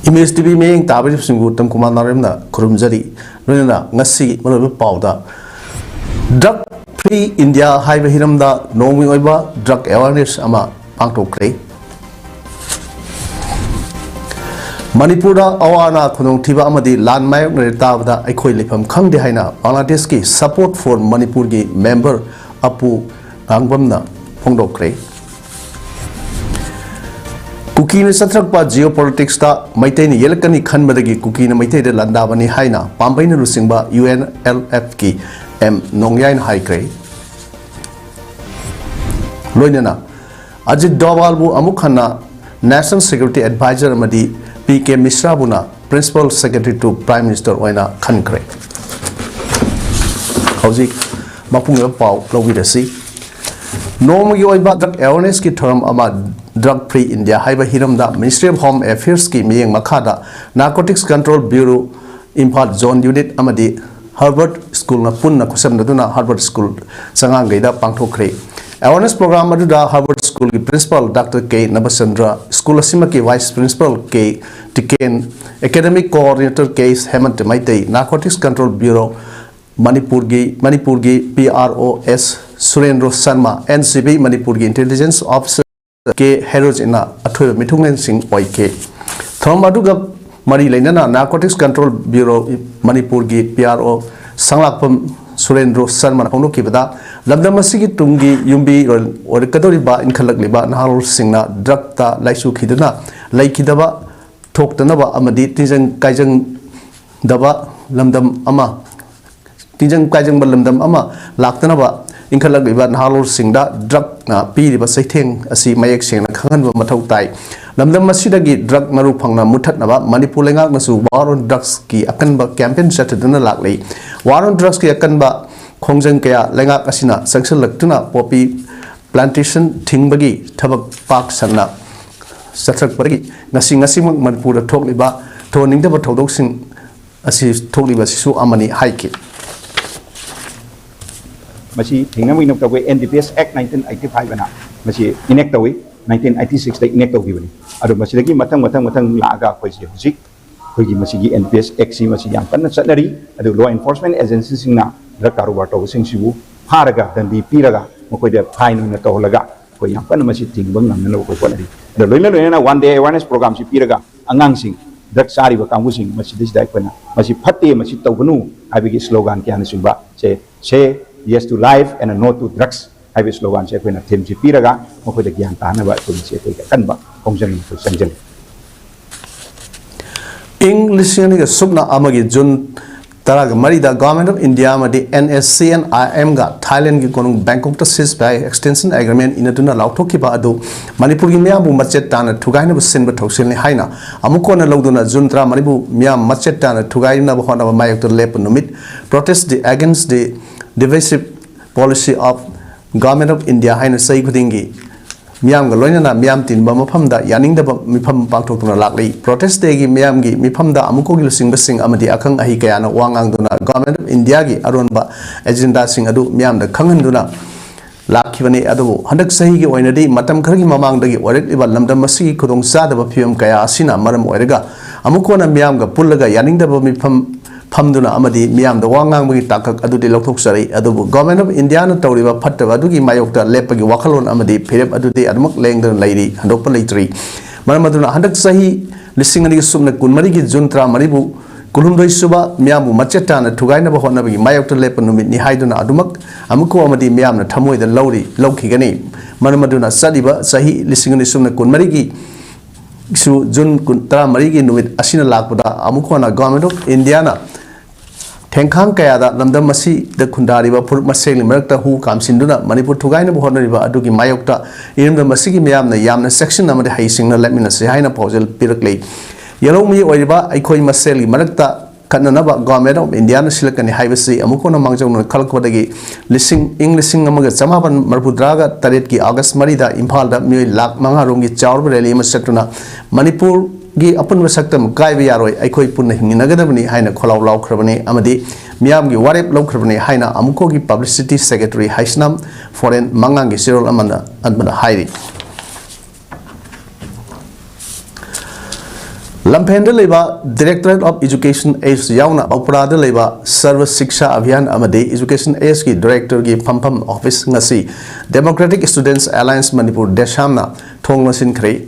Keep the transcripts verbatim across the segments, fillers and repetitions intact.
Image TV ꯃꯤꯠꯌꯦꯡ ꯇꯥꯕꯤꯔꯤꯕꯁꯤꯡꯕꯨ ꯇꯝꯀꯨꯃꯥꯔ ꯅꯥꯎꯔꯦꯝꯅ ꯈꯨꯔꯨꯝꯖꯔꯤ꯫ ꯂꯣꯏꯅꯅ ꯉꯁꯤ ꯃꯔꯨꯑꯣꯏꯕ ꯄꯥꯎꯗ, Drug Free India ꯍꯥꯏꯕ ꯍꯤꯔꯝꯗ ꯅꯣꯡꯃꯒꯤ ꯑꯣꯏꯕ drug awareness ꯑꯃ ꯄꯥꯡꯊꯣꯛꯈ꯭ꯔꯦ꯫ ꯃꯅꯤꯄꯨꯔꯗ ꯑꯋꯥ ꯑꯅꯥ, ꯈꯨꯗꯣꯡꯊꯤꯕ ꯑꯃꯗꯤ ꯂꯥꯟ ꯃꯥꯌꯣꯛꯅꯔꯦ ꯇꯥꯕꯗ ꯑꯩꯈꯣꯏ ꯂꯩꯐꯝ ꯈꯪꯗꯦ ꯍꯥꯏꯅ ꯕꯪꯒ꯭ꯂꯥꯗꯦꯁꯀꯤ Support for ꯃꯅꯤꯄꯨꯔꯒꯤ ꯃꯦꯝꯕꯔ ꯑꯄꯨ ꯉꯥꯡꯕꯝꯅ ꯐꯣꯡꯗꯣꯛꯈ꯭ꯔꯦ꯫ ꯀꯨꯀꯤꯅ ꯆꯠꯊꯔꯛꯄ geopolitics ꯇ ꯃꯩꯇꯩꯅ ꯌꯦꯠꯂꯛꯀꯅꯤ ꯈꯟꯕꯗꯒꯤ ꯀꯨꯀꯤꯅ ꯃꯩꯇꯩꯗ ꯂꯥꯟꯗꯥꯕꯅꯤ ꯍꯥꯏꯅ ꯄꯥꯝꯕꯩꯅ ꯂꯨꯆꯤꯡꯕ ꯌꯨ ꯑꯦꯟ ꯑꯦꯜ ꯑꯦꯐ ꯀꯤ ꯑꯦꯝ ꯅꯣꯡꯌꯥꯏꯅ ꯍꯥꯏꯈ꯭ꯔꯦ꯫ ꯂꯣꯏꯅꯅ ꯑꯖꯤꯠ ꯗꯣꯚꯥꯜꯕꯨ ꯑꯃꯨꯛ ꯍꯟꯅ National Security Advisor ꯑꯃꯗꯤ P K ꯃꯤꯁ꯭ꯔꯥꯕꯨꯅ Principal Secretary to Prime Minister ꯑꯣꯏꯅ ꯈꯟꯈ꯭ꯔꯦ꯫ ꯍꯧꯖꯤꯛ ꯃꯄꯨꯡ ꯑꯣꯏꯕ ꯄꯥꯎ ꯂꯧꯕꯤꯔꯁꯤ꯫ ꯅꯣꯡꯃꯒꯤ ꯑꯣꯏꯕ drug awareness ꯀꯤ ꯊꯧꯔꯝ ꯑꯃ, Drug Free India ꯍꯥꯏꯕ ꯍꯤꯔꯝꯗ Ministry of Home Affairs ꯀꯤ ꯃꯤꯠꯌꯦꯡ ꯃꯈꯥꯗ Narcotics Control Bureau, Imphal Zone Unit ꯑꯃꯗꯤ Harvard School ꯅ ꯄꯨꯟꯅ ꯈꯨꯠꯁꯝꯅꯗꯨꯅ Harvard School ꯆꯉꯥꯡꯒꯩꯗ ꯄꯥꯡꯊꯣꯛꯈ꯭ꯔꯦ꯫ Awareness program ꯑꯗꯨꯗ Harvard School ꯒꯤ Principal ꯗꯥꯛꯇꯔ ꯀꯦ ꯅꯕꯆꯟꯗ꯭ꯔ, school ꯑꯁꯤꯃꯛꯀꯤ Vice Principal ꯀꯦ ꯇꯤꯀꯦꯟ, Academic Coordinator ꯀꯦ ꯍꯦꯃꯟꯇ ꯃꯩꯇꯩ, Narcotics Control Bureau ꯃꯅꯤꯄꯨꯔꯒꯤ, ꯃꯅꯤꯄꯨꯔꯒꯤ ꯄꯤ ꯑꯥꯔ ꯑꯣ ꯑꯦꯁ ꯁꯨꯔꯦꯟꯗ꯭ꯔꯣ ꯁꯔꯃ, ꯑꯦꯟ ꯁꯤ ꯕꯤ ꯃꯅꯤꯄꯨꯔꯒꯤ Intelligence Officer ꯀꯦ ꯍꯦꯔꯣꯖꯤꯠꯅ ꯑꯊꯣꯏꯕ ꯃꯤꯊꯨꯡꯂꯦꯟꯁꯤꯡ ꯑꯣꯏꯈꯤ꯫ ꯊꯧꯔꯝ ꯑꯗꯨꯒ ꯃꯔꯤ ꯂꯩꯅꯅ Narcotics Control Bureau ꯃꯅꯤꯄꯨꯔꯒꯤ ꯄꯤ ꯑꯥꯔ ꯑꯣ ꯁꯪꯂꯥꯛꯄꯝ ꯁꯨꯔꯦꯟꯗ꯭ꯔꯣ ꯁꯔꯃꯅ ꯐꯣꯡꯗꯣꯛꯈꯤꯕꯗ, ꯂꯝꯗꯝ ꯑꯁꯤꯒꯤ ꯇꯨꯡꯒꯤ ꯌꯨꯝꯕꯤ ꯑꯣꯏꯔꯛꯀꯗꯧꯔꯤꯕ ꯏꯟꯈꯠꯂꯛꯂꯤꯕ ꯅꯍꯥꯔꯣꯜꯁꯤꯡꯅ drug ꯇ ꯂꯥꯏꯆꯨꯈꯤꯗꯨꯅ ꯂꯩꯈꯤꯗꯕ ꯊꯣꯛꯇꯅꯕ ꯑꯃꯗꯤ ꯇꯤꯟꯖꯪ ꯀꯥꯏꯖꯪꯗꯕ ꯂꯝꯗꯝ ꯑꯃ ꯇꯤꯟꯖꯪ ꯀꯥꯏꯖꯪꯕ ꯂꯝꯗꯝ ꯑꯃ ꯂꯥꯛꯇꯅꯕ ꯏꯟꯈꯠꯂꯛꯂꯤꯕ ꯅꯍꯥꯔꯣꯜꯁꯤꯡꯗ drug ꯅ ꯄꯤꯔꯤꯕ ꯆꯩꯊꯦꯡ ꯑꯁꯤ ꯃꯌꯦꯛ ꯁꯦꯡꯅ ꯈꯪꯍꯟꯕ ꯃꯊꯧ ꯇꯥꯏ꯫ ꯂꯝꯗꯝ ꯑꯁꯤꯗꯒꯤ drug ꯃꯔꯨ ꯐꯪꯅ ꯃꯨꯠꯊꯠꯅꯕ ꯃꯅꯤꯄꯨꯔ ꯂꯩꯉꯥꯛꯅꯁꯨ War on Drugs ꯀꯤ ꯑꯀꯟꯕ campaign ꯆꯠꯊꯗꯨꯅ ꯂꯥꯛꯂꯤ꯫ War on Drugs ꯀꯤ ꯑꯀꯟꯕ ꯈꯣꯡꯖꯪ ꯀꯌꯥ ꯂꯩꯉꯥꯛ ꯑꯁꯤꯅ ꯆꯪꯁꯤꯜꯂꯛꯇꯨꯅ poppy plantation ꯊꯤꯡꯕꯒꯤ ꯊꯕꯛ ꯄꯥꯛ ꯁꯟꯅ ꯆꯠꯊꯔꯛꯄꯗꯒꯤ ꯉꯁꯤ, ꯉꯁꯤꯃꯛ ꯃꯅꯤꯄꯨꯔꯗ ꯊꯣꯛꯂꯤꯕ ꯊꯣꯛꯍꯟꯅꯤꯡꯗꯕ ꯊꯧꯗꯣꯛꯁꯤꯡ ꯑꯁꯤ ꯊꯣꯛꯂꯤꯕ ꯑꯁꯤꯁꯨ ꯑꯃꯅꯤ ꯍꯥꯏꯈꯤ꯫ ꯃꯁꯤ ꯊꯦꯡꯅꯕ ꯑꯣꯏꯅ ꯇꯧꯕ N D P S Act nineteen eighty five ꯑꯅ ꯃꯁꯤ enact ꯇꯧꯏ꯫ ꯅꯥꯏꯟꯇꯤꯟ ꯑꯩꯠꯇꯤ ꯁꯤꯛꯁꯇ ꯏꯅꯦꯛ ꯇꯧꯈꯤꯕꯅꯤ꯫ ꯑꯗꯣ ꯃꯁꯤꯗꯒꯤ ꯃꯊꯪ ꯃꯊꯪ ꯃꯊꯪ ꯂꯥꯛꯑꯒ ꯑꯩꯈꯣꯏꯁꯦ ꯍꯧꯖꯤꯛ ꯑꯩꯈꯣꯏꯒꯤ ꯃꯁꯤꯒꯤ N P S Act ꯁꯤ ꯃꯁꯤ ꯌꯥꯝ ꯀꯟꯅ ꯆꯠꯅꯔꯤ꯫ ꯑꯗꯨ law enforcement agency ꯁꯤꯡꯅ drug ꯀꯥꯔꯣꯕꯥꯔ ꯇꯧꯕꯁꯤꯡꯁꯤꯕꯨ ꯐꯥꯔꯒ ꯗꯟꯗꯤ ꯄꯤꯔꯒ ꯃꯈꯣꯏꯗ fine ꯑꯣꯏꯅ ꯇꯧꯍꯜꯂꯒ ꯑꯩꯈꯣꯏ ꯌꯥꯝ ꯀꯟꯅ ꯃꯁꯤ ꯊꯤꯡꯕ ꯉꯝꯅꯅꯕ ꯑꯩꯈꯣꯏ ꯍꯣꯠꯅꯔꯤ꯫ ꯑꯗꯣ ꯂꯣꯏꯅ ꯂꯣꯏꯅꯅ one day awareness program ꯁꯤ ꯄꯤꯔꯒ ꯑꯉꯥꯡꯁꯤꯡ drug ꯆꯥꯔꯤꯕ ꯀꯥꯡꯕꯨꯁꯤꯡ ꯃꯁꯤꯗꯩꯁꯤꯗ ꯑꯩꯈꯣꯏꯅ "ꯃꯁꯤ ꯐꯠꯇꯦ, ꯃꯁꯤ ꯇꯧꯒꯅꯨ" ꯍꯥꯏꯕꯒꯤ slogan ꯀꯌꯥꯅꯆꯤꯡꯕ say "Say yes to life and no to drugs" ꯍꯥꯏꯕ slogan ꯁꯦ ꯑꯩꯈꯣꯏꯅ theme ꯁꯤ ꯄꯤꯔꯒ ꯃꯈꯣꯏꯗ ꯒ꯭ꯌꯥꯟ ꯇꯥꯅꯕ ꯑꯩꯈꯣꯏ ꯃꯁꯤ ꯑꯩꯈꯣꯏꯒꯤ ꯑꯀꯟꯕ ꯈꯣꯡꯖꯪ ꯑꯃꯈꯛ ꯆꯪꯁꯤꯜꯂꯤ꯫ ꯏꯪ ꯂꯤꯁꯤꯡ ꯑꯅꯤꯒ ꯁꯨꯞꯅ ꯑꯃꯒꯤ ꯖꯨꯟ ꯇꯔꯥꯒ ꯃꯔꯤꯗ Government of India ꯑꯃꯗꯤ N S C N I M ꯒ Thailand ꯒꯤ ꯀꯣꯅꯨꯡ Bangkok ꯇ ceasefire extension agreement ꯏꯅꯗꯨꯅ ꯂꯥꯎꯊꯣꯛꯈꯤꯕ ꯑꯗꯨ ꯃꯅꯤꯄꯨꯔꯒꯤ ꯃꯤꯌꯥꯝꯕꯨ ꯃꯆꯦꯠ ꯇꯥꯅ ꯊꯨꯒꯥꯏꯅꯕ ꯁꯤꯟꯕ ꯊꯧꯁꯤꯜꯅꯤ ꯍꯥꯏꯅ ꯑꯃꯨꯛ ꯍꯟꯅ ꯂꯧꯗꯨꯅ ꯖꯨꯟ ꯇꯔꯥꯃꯔꯤꯕꯨ ꯃꯤꯌꯥꯝ ꯃꯆꯦꯠ ꯇꯥꯅ ꯊꯨꯒꯥꯏꯅꯕ ꯍꯣꯠꯅꯕ ꯃꯥꯌꯣꯛꯇ ꯂꯦꯞꯄ ꯅꯨꯃꯤꯠ, Protest Day Against the Divisive Policy of Government of India ꯍꯥꯏꯅ ꯆꯍꯤ ꯈꯨꯗꯤꯡꯒꯤ ꯃꯤꯌꯥꯝꯒ ꯂꯣꯏꯅꯅ ꯃꯤꯌꯥꯝ ꯇꯤꯟꯕ ꯃꯐꯝꯗ ꯌꯥꯅꯤꯡꯗꯕ ꯃꯤꯐꯝ ꯄꯥꯡꯊꯣꯛꯇꯨꯅ ꯂꯥꯛꯂꯤ꯫ Protest Day ꯒꯤ ꯃꯤꯌꯥꯝꯒꯤ ꯃꯤꯐꯝꯗ ꯑꯃꯨꯛꯀꯒꯤ ꯂꯨꯆꯤꯡꯕꯁꯤꯡ ꯑꯃꯗꯤ ꯑꯈꯪ ꯑꯍꯩ ꯀꯌꯥꯅ ꯋꯥ ꯉꯥꯡꯗꯨꯅ Government of India ꯒꯤ ꯑꯔꯣꯟꯕ agenda ꯁꯤꯡ ꯑꯗꯨ ꯃꯤꯌꯥꯝꯗ ꯈꯪꯍꯟꯗꯨꯅ ꯂꯥꯛꯈꯤꯕꯅꯤ꯫ ꯑꯗꯨꯕꯨ ꯍꯟꯗꯛ ꯆꯍꯤꯒꯤ ꯑꯣꯏꯅꯗꯤ ꯃꯇꯝ ꯈꯔꯒꯤ ꯃꯃꯥꯡꯗꯒꯤ ꯑꯣꯏꯔꯛꯂꯤꯕ ꯂꯝꯗꯝ ꯑꯁꯤꯒꯤ ꯈꯨꯗꯣꯡꯆꯥꯗꯕ ꯐꯤꯕꯝ ꯀꯌꯥ ꯑꯁꯤꯅ ꯃꯔꯝ ꯑꯣꯏꯔꯒ ꯑꯃꯨꯛ ꯍꯟꯅ ꯃꯤꯌꯥꯝꯒ ꯄꯨꯜꯂꯒ ꯌꯥꯅꯤꯡꯗꯕ ꯃꯤꯐꯝ ꯐꯝꯗꯨꯅ ꯑꯃꯗꯤ ꯃꯤꯌꯥꯝꯗ ꯋꯥ ꯉꯥꯡꯕꯒꯤ ꯇꯥꯡꯀꯛ ꯑꯗꯨꯗꯤ ꯂꯧꯊꯣꯛꯆꯔꯤ꯫ ꯑꯗꯨꯕꯨ Government of India ꯅ ꯇꯧꯔꯤꯕ ꯐꯠꯇꯕ ꯑꯗꯨꯒꯤ ꯃꯥꯌꯣꯛꯇ ꯂꯦꯞꯄꯒꯤ ꯋꯥꯈꯜꯂꯣꯟ ꯑꯃꯗꯤ ꯐꯤꯔꯦꯞ ꯑꯗꯨꯗꯤ ꯑꯗꯨꯃꯛ ꯂꯦꯡꯗꯅ ꯂꯩꯔꯤ, ꯍꯟꯗꯣꯛꯄ ꯂꯩꯇ꯭ꯔꯤ꯫ ꯃꯔꯝ ꯑꯗꯨꯅ ꯍꯟꯗꯛ ꯆꯍꯤ ꯂꯤꯁꯤꯡ ꯑꯅꯤꯒ ꯁꯨꯞꯅ ꯀꯨꯟꯃꯔꯤꯒꯤ ꯖꯨꯟ ꯇꯔꯥꯃꯔꯤꯕꯨ ꯀꯨꯟꯍꯨꯝꯗꯣꯏ ꯁꯨꯕ ꯃꯤꯌꯥꯝꯕꯨ ꯃꯆꯦꯠ ꯇꯥꯅ ꯊꯨꯒꯥꯏꯅꯕ ꯍꯣꯠꯅꯕꯒꯤ ꯃꯥꯌꯣꯛꯇ ꯂꯦꯞꯄ ꯅꯨꯃꯤꯠꯅꯤ ꯍꯥꯏꯗꯨꯅ ꯑꯗꯨꯃꯛ ꯑꯃꯨꯛ ꯑꯃꯗꯤ ꯃꯤꯌꯥꯝꯅ ꯊꯃꯣꯏꯗ ꯂꯧꯔꯤ, ꯂꯧꯈꯤꯒꯅꯤ꯫ ꯃꯔꯝ ꯑꯗꯨꯅ ꯆꯠꯂꯤꯕ ꯆꯍꯤ ꯂꯤꯁꯤꯡ ꯑꯅꯤ ꯁꯨꯞꯅ ꯀꯨꯟꯃꯔꯤꯒꯤ ꯁꯨ ꯖꯨꯟ ꯀꯨꯟ, ꯇꯔꯥꯃꯔꯤꯒꯤ ꯅꯨꯃꯤꯠ ꯑꯁꯤꯅ ꯂꯥꯛꯄꯗ ꯑꯃꯨꯛ ꯍꯟꯅ Government of India ꯅ ꯊꯦꯡꯈꯥꯡ ꯀꯌꯥꯗ ꯂꯝꯗꯝ ꯑꯁꯤꯗ ꯈꯨꯟꯗꯥꯔꯤꯕ ꯐꯨꯔꯨꯞ ꯃꯁꯦꯜꯒꯤ ꯃꯔꯛꯇ ꯍꯨ ꯀꯥꯝꯁꯤꯟꯗꯨꯅ ꯃꯅꯤꯄꯨꯔ ꯊꯨꯒꯥꯏꯅꯕ ꯍꯣꯠꯅꯔꯤꯕ ꯑꯗꯨꯒꯤ ꯃꯥꯌꯣꯛꯇ ꯏꯔꯝꯗꯝ ꯑꯁꯤꯒꯤ ꯃꯤꯌꯥꯝꯅ ꯌꯥꯝꯅ ꯆꯦꯛꯁꯤꯟꯅ ꯑꯃꯗꯤ ꯍꯩꯁꯤꯡꯅ ꯂꯦꯞꯃꯤꯟꯅꯁꯤ ꯍꯥꯏꯅ ꯄꯥꯎꯖꯦꯜ ꯄꯤꯔꯛꯂꯤ꯫ ꯌꯦꯜꯍꯧꯃꯤ ꯑꯣꯏꯔꯤꯕ ꯑꯩꯈꯣꯏ ꯃꯁꯦꯜꯒꯤ ꯃꯔꯛꯇ ꯈꯠꯅꯅꯕ Government of India ꯅ ꯁꯤꯜꯂꯛꯀꯅꯤ ꯍꯥꯏꯕꯁꯤ ꯑꯃꯨꯛ ꯍꯟꯅ ꯃꯥꯡꯖꯧꯅꯅ ꯈꯜꯂꯛꯄꯗꯒꯤ ꯂꯤꯁꯤꯡ, ꯏꯪ ꯂꯤꯁꯤꯡ ꯑꯃꯒ ꯆꯃꯥꯄꯟ ꯃꯔꯤꯐꯨꯇꯔꯥꯒ ꯇꯔꯦꯠꯀꯤ August ꯃꯔꯤꯗ ꯏꯝꯐꯥꯜꯗ ꯃꯤꯑꯣꯏ ꯂꯥꯈ ꯃꯉꯥ ꯔꯣꯝꯒꯤ ꯆꯥꯎꯔꯕ rally ꯑꯃ ꯆꯠꯇꯨꯅ ꯃꯅꯤꯄꯨꯔꯒꯤ ꯑꯄꯨꯟꯕ ꯁꯛꯇꯝ ꯀꯥꯏꯕ ꯌꯥꯔꯣꯏ, ꯑꯩꯈꯣꯏ ꯄꯨꯟꯅ ꯍꯤꯡꯃꯤꯟꯅꯒꯗꯕꯅꯤ ꯍꯥꯏꯅ ꯈꯣꯜꯂꯥꯎ ꯂꯥꯎꯈ꯭ꯔꯕꯅꯤ ꯑꯃꯗꯤ ꯃꯤꯌꯥꯝꯒꯤ ꯋꯥꯔꯦꯞ ꯂꯧꯈ꯭ꯔꯕꯅꯤ ꯍꯥꯏꯅ ꯑꯃꯨꯛꯀꯒꯤ Publicity Secretary ꯍꯩꯁꯅꯥꯝ ꯐꯣꯔꯦꯟ ꯃꯉꯥꯡꯒꯤ ꯆꯦꯔꯣꯜ ꯑꯃꯅ, ꯑꯃꯅ ꯍꯥꯏꯔꯤ꯫ ꯂꯝꯐꯦꯟꯗ ꯂꯩꯕ Directorate of Education Ace ꯌꯥꯎꯅ ꯕꯧꯄ꯭ꯔꯥꯗ ꯂꯩꯕ ꯁꯔꯕ ꯁꯤꯛꯁꯥ ꯑꯚꯤꯌꯥꯟ ꯑꯃꯗꯤ Education Aceꯀꯤ Directorꯒꯤ ꯐꯝꯐꯝ office ꯉꯁꯤ Democratic Students Alliance Manipur, DESAMꯅ ꯊꯣꯡ ꯂꯣꯟꯁꯤꯟꯈ꯭ꯔꯦ꯫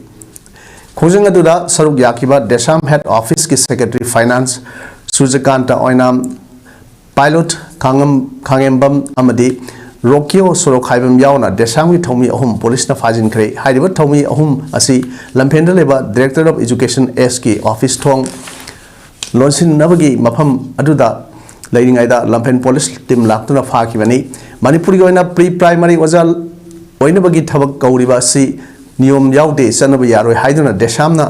ꯈꯣꯡꯖꯪ ꯑꯗꯨꯗ ꯁꯔꯨꯛ ꯌꯥꯈꯤꯕ DESAM Head Officeꯀꯤ Secretary Finance ꯁꯨꯔꯖꯀꯥꯟꯇ ꯑꯣꯏꯅꯥꯝ, Pilot ꯈꯥꯉꯝ-, ꯈꯥꯉꯦꯝꯕꯝ ꯑꯃꯗꯤ ꯔꯣꯀꯤꯌꯣ ꯁꯣꯔꯣꯈꯥꯏꯕꯝ ꯌꯥꯎꯅ DESAMꯒꯤ ꯊꯧꯃꯤ ꯑꯍꯨꯝ ꯄꯨꯂꯤꯁꯅ ꯐꯥꯖꯤꯟꯈ꯭ꯔꯦ꯫ ꯍꯥꯏꯔꯤꯕ ꯊꯧꯃꯤ ꯑꯍꯨꯝ ꯑꯁꯤ ꯂꯝꯐꯦꯟꯗ ꯂꯩꯕ Directorate of Education Aceꯀꯤ office ꯊꯣꯡ ꯂꯣꯟꯁꯤꯟꯅꯕꯒꯤ ꯃꯐꯝ ꯑꯗꯨꯗ ꯂꯩꯔꯤꯉꯩꯗ ꯂꯝꯐꯦꯟ ꯄꯨꯂꯤꯁ team ꯂꯥꯛꯇꯨꯅ ꯐꯥꯈꯤꯕꯅꯤ꯫ ꯃꯅꯤꯄꯨꯔꯒꯤ ꯑꯣꯏꯅ pre primary ꯑꯣꯖꯥ ꯑꯣꯏꯅꯕꯒꯤ ꯊꯕꯛ ꯀꯧꯔꯤꯕ ꯑꯁꯤ ꯅꯤꯌꯣꯝ ꯌꯥꯎꯗꯦ, ꯆꯠꯅꯕ ꯌꯥꯔꯣꯏ ꯍꯥꯏꯗꯨꯅ DESAMꯅ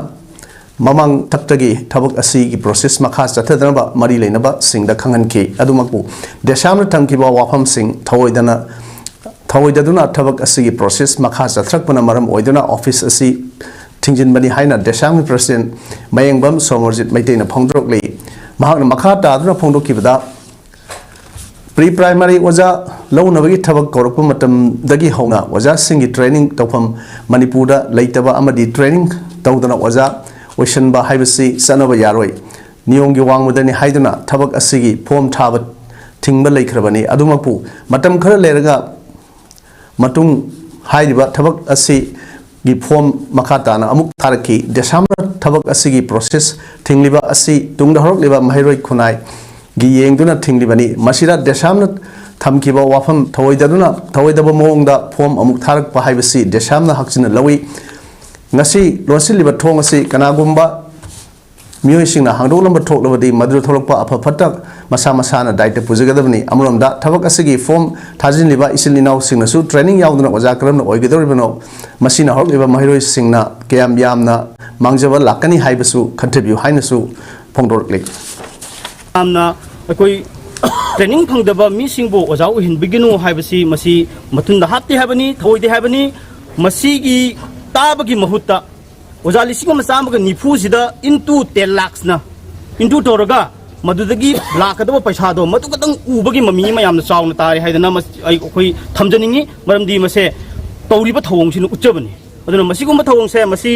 ꯃꯃꯥꯡ ꯊꯛꯇꯒꯤ ꯊꯕꯛ ꯑꯁꯤꯒꯤ process ꯃꯈꯥ ꯆꯠꯊꯗꯅꯕ ꯃꯔꯤ ꯂꯩꯅꯕꯁꯤꯡꯗ ꯈꯪꯍꯟꯈꯤ꯫ ꯑꯗꯨꯃꯛꯄꯨ DESAMꯅ ꯊꯝꯈꯤꯕ ꯋꯥꯐꯝꯁꯤꯡ ꯊꯧꯑꯣꯏꯗꯅ, ꯊꯧꯑꯣꯏꯗꯗꯨꯅ ꯊꯕꯛ ꯑꯁꯤꯒꯤ process ꯃꯈꯥ ꯆꯠꯊꯔꯛꯄꯅ ꯃꯔꯝ ꯑꯣꯏꯗꯨꯅ office ꯑꯁꯤ ꯊꯤꯡꯖꯤꯟꯕꯅꯤ ꯍꯥꯏꯅ DESAMꯒꯤ President ꯃꯌꯦꯡꯕꯝ ꯁꯣꯃꯣꯔꯖꯤꯠ ꯃꯩꯇꯩꯅ ꯐꯣꯡꯗꯣꯔꯛꯂꯤ꯫ ꯃꯍꯥꯛꯅ ꯃꯈꯥ ꯇꯥꯗꯨꯅ ꯐꯣꯡꯗꯣꯛꯈꯤꯕꯗ, pre primary ꯑꯣꯖꯥ ꯂꯧꯅꯕꯒꯤ ꯊꯕꯛ ꯀꯧꯔꯛꯄ ꯃꯇꯝꯗꯒꯤ ꯍꯧꯅ ꯑꯣꯖꯥꯁꯤꯡꯒꯤ training ꯇꯧꯐꯝ ꯃꯅꯤꯄꯨꯔꯗ ꯂꯩꯇꯕ ꯑꯃꯗꯤ training ꯇꯧꯗꯅ ꯑꯣꯖꯥ ꯑꯣꯏꯁꯤꯟꯕ ꯍꯥꯏꯕꯁꯤ ꯆꯠꯅꯕ ꯌꯥꯔꯣꯏ, ꯅꯤꯌꯣꯝꯒꯤ ꯋꯥꯡꯃꯗꯅꯤ ꯍꯥꯏꯗꯨꯅ ꯊꯕꯛ ꯑꯁꯤꯒꯤ form ꯊꯥꯕ ꯊꯤꯡꯕ ꯂꯩꯈ꯭ꯔꯕꯅꯤ꯫ ꯑꯗꯨꯃꯛꯄꯨ ꯃꯇꯝ ꯈꯔ ꯂꯩꯔꯒ ꯃꯇꯨꯡ ꯍꯥꯏꯔꯤꯕ ꯊꯕꯛ ꯑꯁꯤꯒꯤ form ꯃꯈꯥ ꯇꯥꯅ ꯑꯃꯨꯛ ꯊꯥꯔꯛꯈꯤ꯫ DESAMꯅ ꯊꯕꯛ ꯑꯁꯤꯒꯤ process ꯊꯤꯡꯂꯤꯕ ꯑꯁꯤ ꯇꯨꯡꯗ ꯍꯧꯔꯛꯂꯤꯕ ꯃꯍꯩꯔꯣꯏ ꯈꯨꯟꯅꯥꯏꯒꯤ ꯌꯦꯡꯗꯨꯅ ꯊꯤꯡꯂꯤꯕꯅꯤ꯫ ꯃꯁꯤꯗ DESAMꯅ ꯊꯝꯈꯤꯕ ꯋꯥꯐꯝ ꯊꯧꯑꯣꯏꯗꯗꯨꯅ, ꯊꯧꯑꯣꯏꯗꯕ ꯃꯑꯣꯡꯗ form ꯑꯃꯨꯛ ꯊꯥꯔꯛꯄ ꯍꯥꯏꯕꯁꯤ DESAMꯅ ꯍꯛꯆꯤꯟꯅ ꯂꯧꯏ꯫ ꯉꯁꯤ ꯂꯣꯟꯁꯤꯜꯂꯤꯕ ꯊꯣꯡ ꯑꯁꯤ ꯀꯅꯥꯒꯨꯝꯕ ꯃꯤꯑꯣꯏꯁꯤꯡꯅ ꯍꯥꯡꯗꯣꯛꯂꯝꯕ ꯊꯣꯛꯂꯕꯗꯤ ꯃꯗꯨꯗ ꯊꯣꯛꯂꯛꯄ ꯑꯐ ꯐꯠꯇ ꯃꯁꯥ ꯃꯁꯥꯅ ꯗꯥꯏꯇ ꯄꯨꯖꯒꯗꯕꯅꯤ꯫ ꯑꯃꯔꯣꯝꯗ ꯊꯕꯛ ꯑꯁꯤꯒꯤ form ꯊꯥꯖꯤꯜꯂꯤꯕ ꯏꯆꯤꯜ ꯏꯅꯥꯎꯁꯤꯡꯅꯁꯨ training ꯌꯥꯎꯗꯅ ꯑꯣꯖꯥ ꯀꯔꯝꯅ ꯑꯣꯏꯒꯗꯧꯔꯤꯕꯅꯣ? ꯃꯁꯤꯅ ꯍꯧꯔꯛꯂꯤꯕ ꯃꯍꯩꯔꯣꯏꯁꯤꯡꯅ ꯀꯌꯥꯝ ꯌꯥꯝꯅ ꯃꯥꯡꯖꯕ ꯂꯥꯛꯀꯅꯤ ꯍꯥꯏꯕꯁꯨ ꯈꯟꯊꯕꯤꯌꯨ ꯍꯥꯏꯅꯁꯨ ꯐꯣꯡꯗꯣꯔꯛꯂꯤ꯫ ꯌꯥꯝꯅ ꯑꯩꯈꯣꯏ training ꯐꯪꯗꯕ ꯃꯤꯁꯤꯡꯕꯨ ꯑꯣꯖꯥ ꯑꯣꯏꯍꯟꯕꯤꯒꯅꯨ ꯍꯥꯏꯕꯁꯤ ꯃꯁꯤ ꯃꯊꯨꯟꯗ ꯍꯥꯞꯇꯦ ꯍꯥꯏꯕꯅꯤ, ꯊꯧꯑꯣꯏꯗꯦ ꯍꯥꯏꯕꯅꯤ꯫ ꯃꯁꯤꯒꯤ ꯇꯥꯕꯒꯤ ꯃꯍꯨꯠꯇ ꯑꯣꯖꯥ ꯂꯤꯁꯤꯡ ꯑꯃ ꯆꯥꯝꯃꯒ ꯅꯤꯐꯨꯁꯤꯗ into ten lakhsꯅ into ꯇꯧꯔꯒ ꯃꯗꯨꯗꯒꯤ ꯂꯥꯛꯀꯗꯕ ꯄꯩꯁꯥꯗꯣ ꯃꯗꯨ ꯈꯛꯇꯪ ꯎꯕꯒꯤ ꯃꯃꯤ ꯑꯃ ꯌꯥꯝꯅ ꯆꯥꯎꯅ ꯇꯥꯔꯦ ꯍꯥꯏꯗꯅ ꯃꯁ-, ꯑꯩ, ꯑꯩꯈꯣꯏ ꯊꯝꯖꯅꯤꯡꯉꯤ꯫ ꯃꯔꯝꯗꯤ ꯃꯁꯦ ꯇꯧꯔꯤꯕ ꯊꯧꯑꯣꯡꯁꯤꯅ ꯎꯠꯆꯕꯅꯤ꯫ ꯑꯗꯨꯅ ꯃꯁꯤꯒꯨꯝꯕ ꯊꯧꯑꯣꯡꯁꯦ ꯃꯁꯤ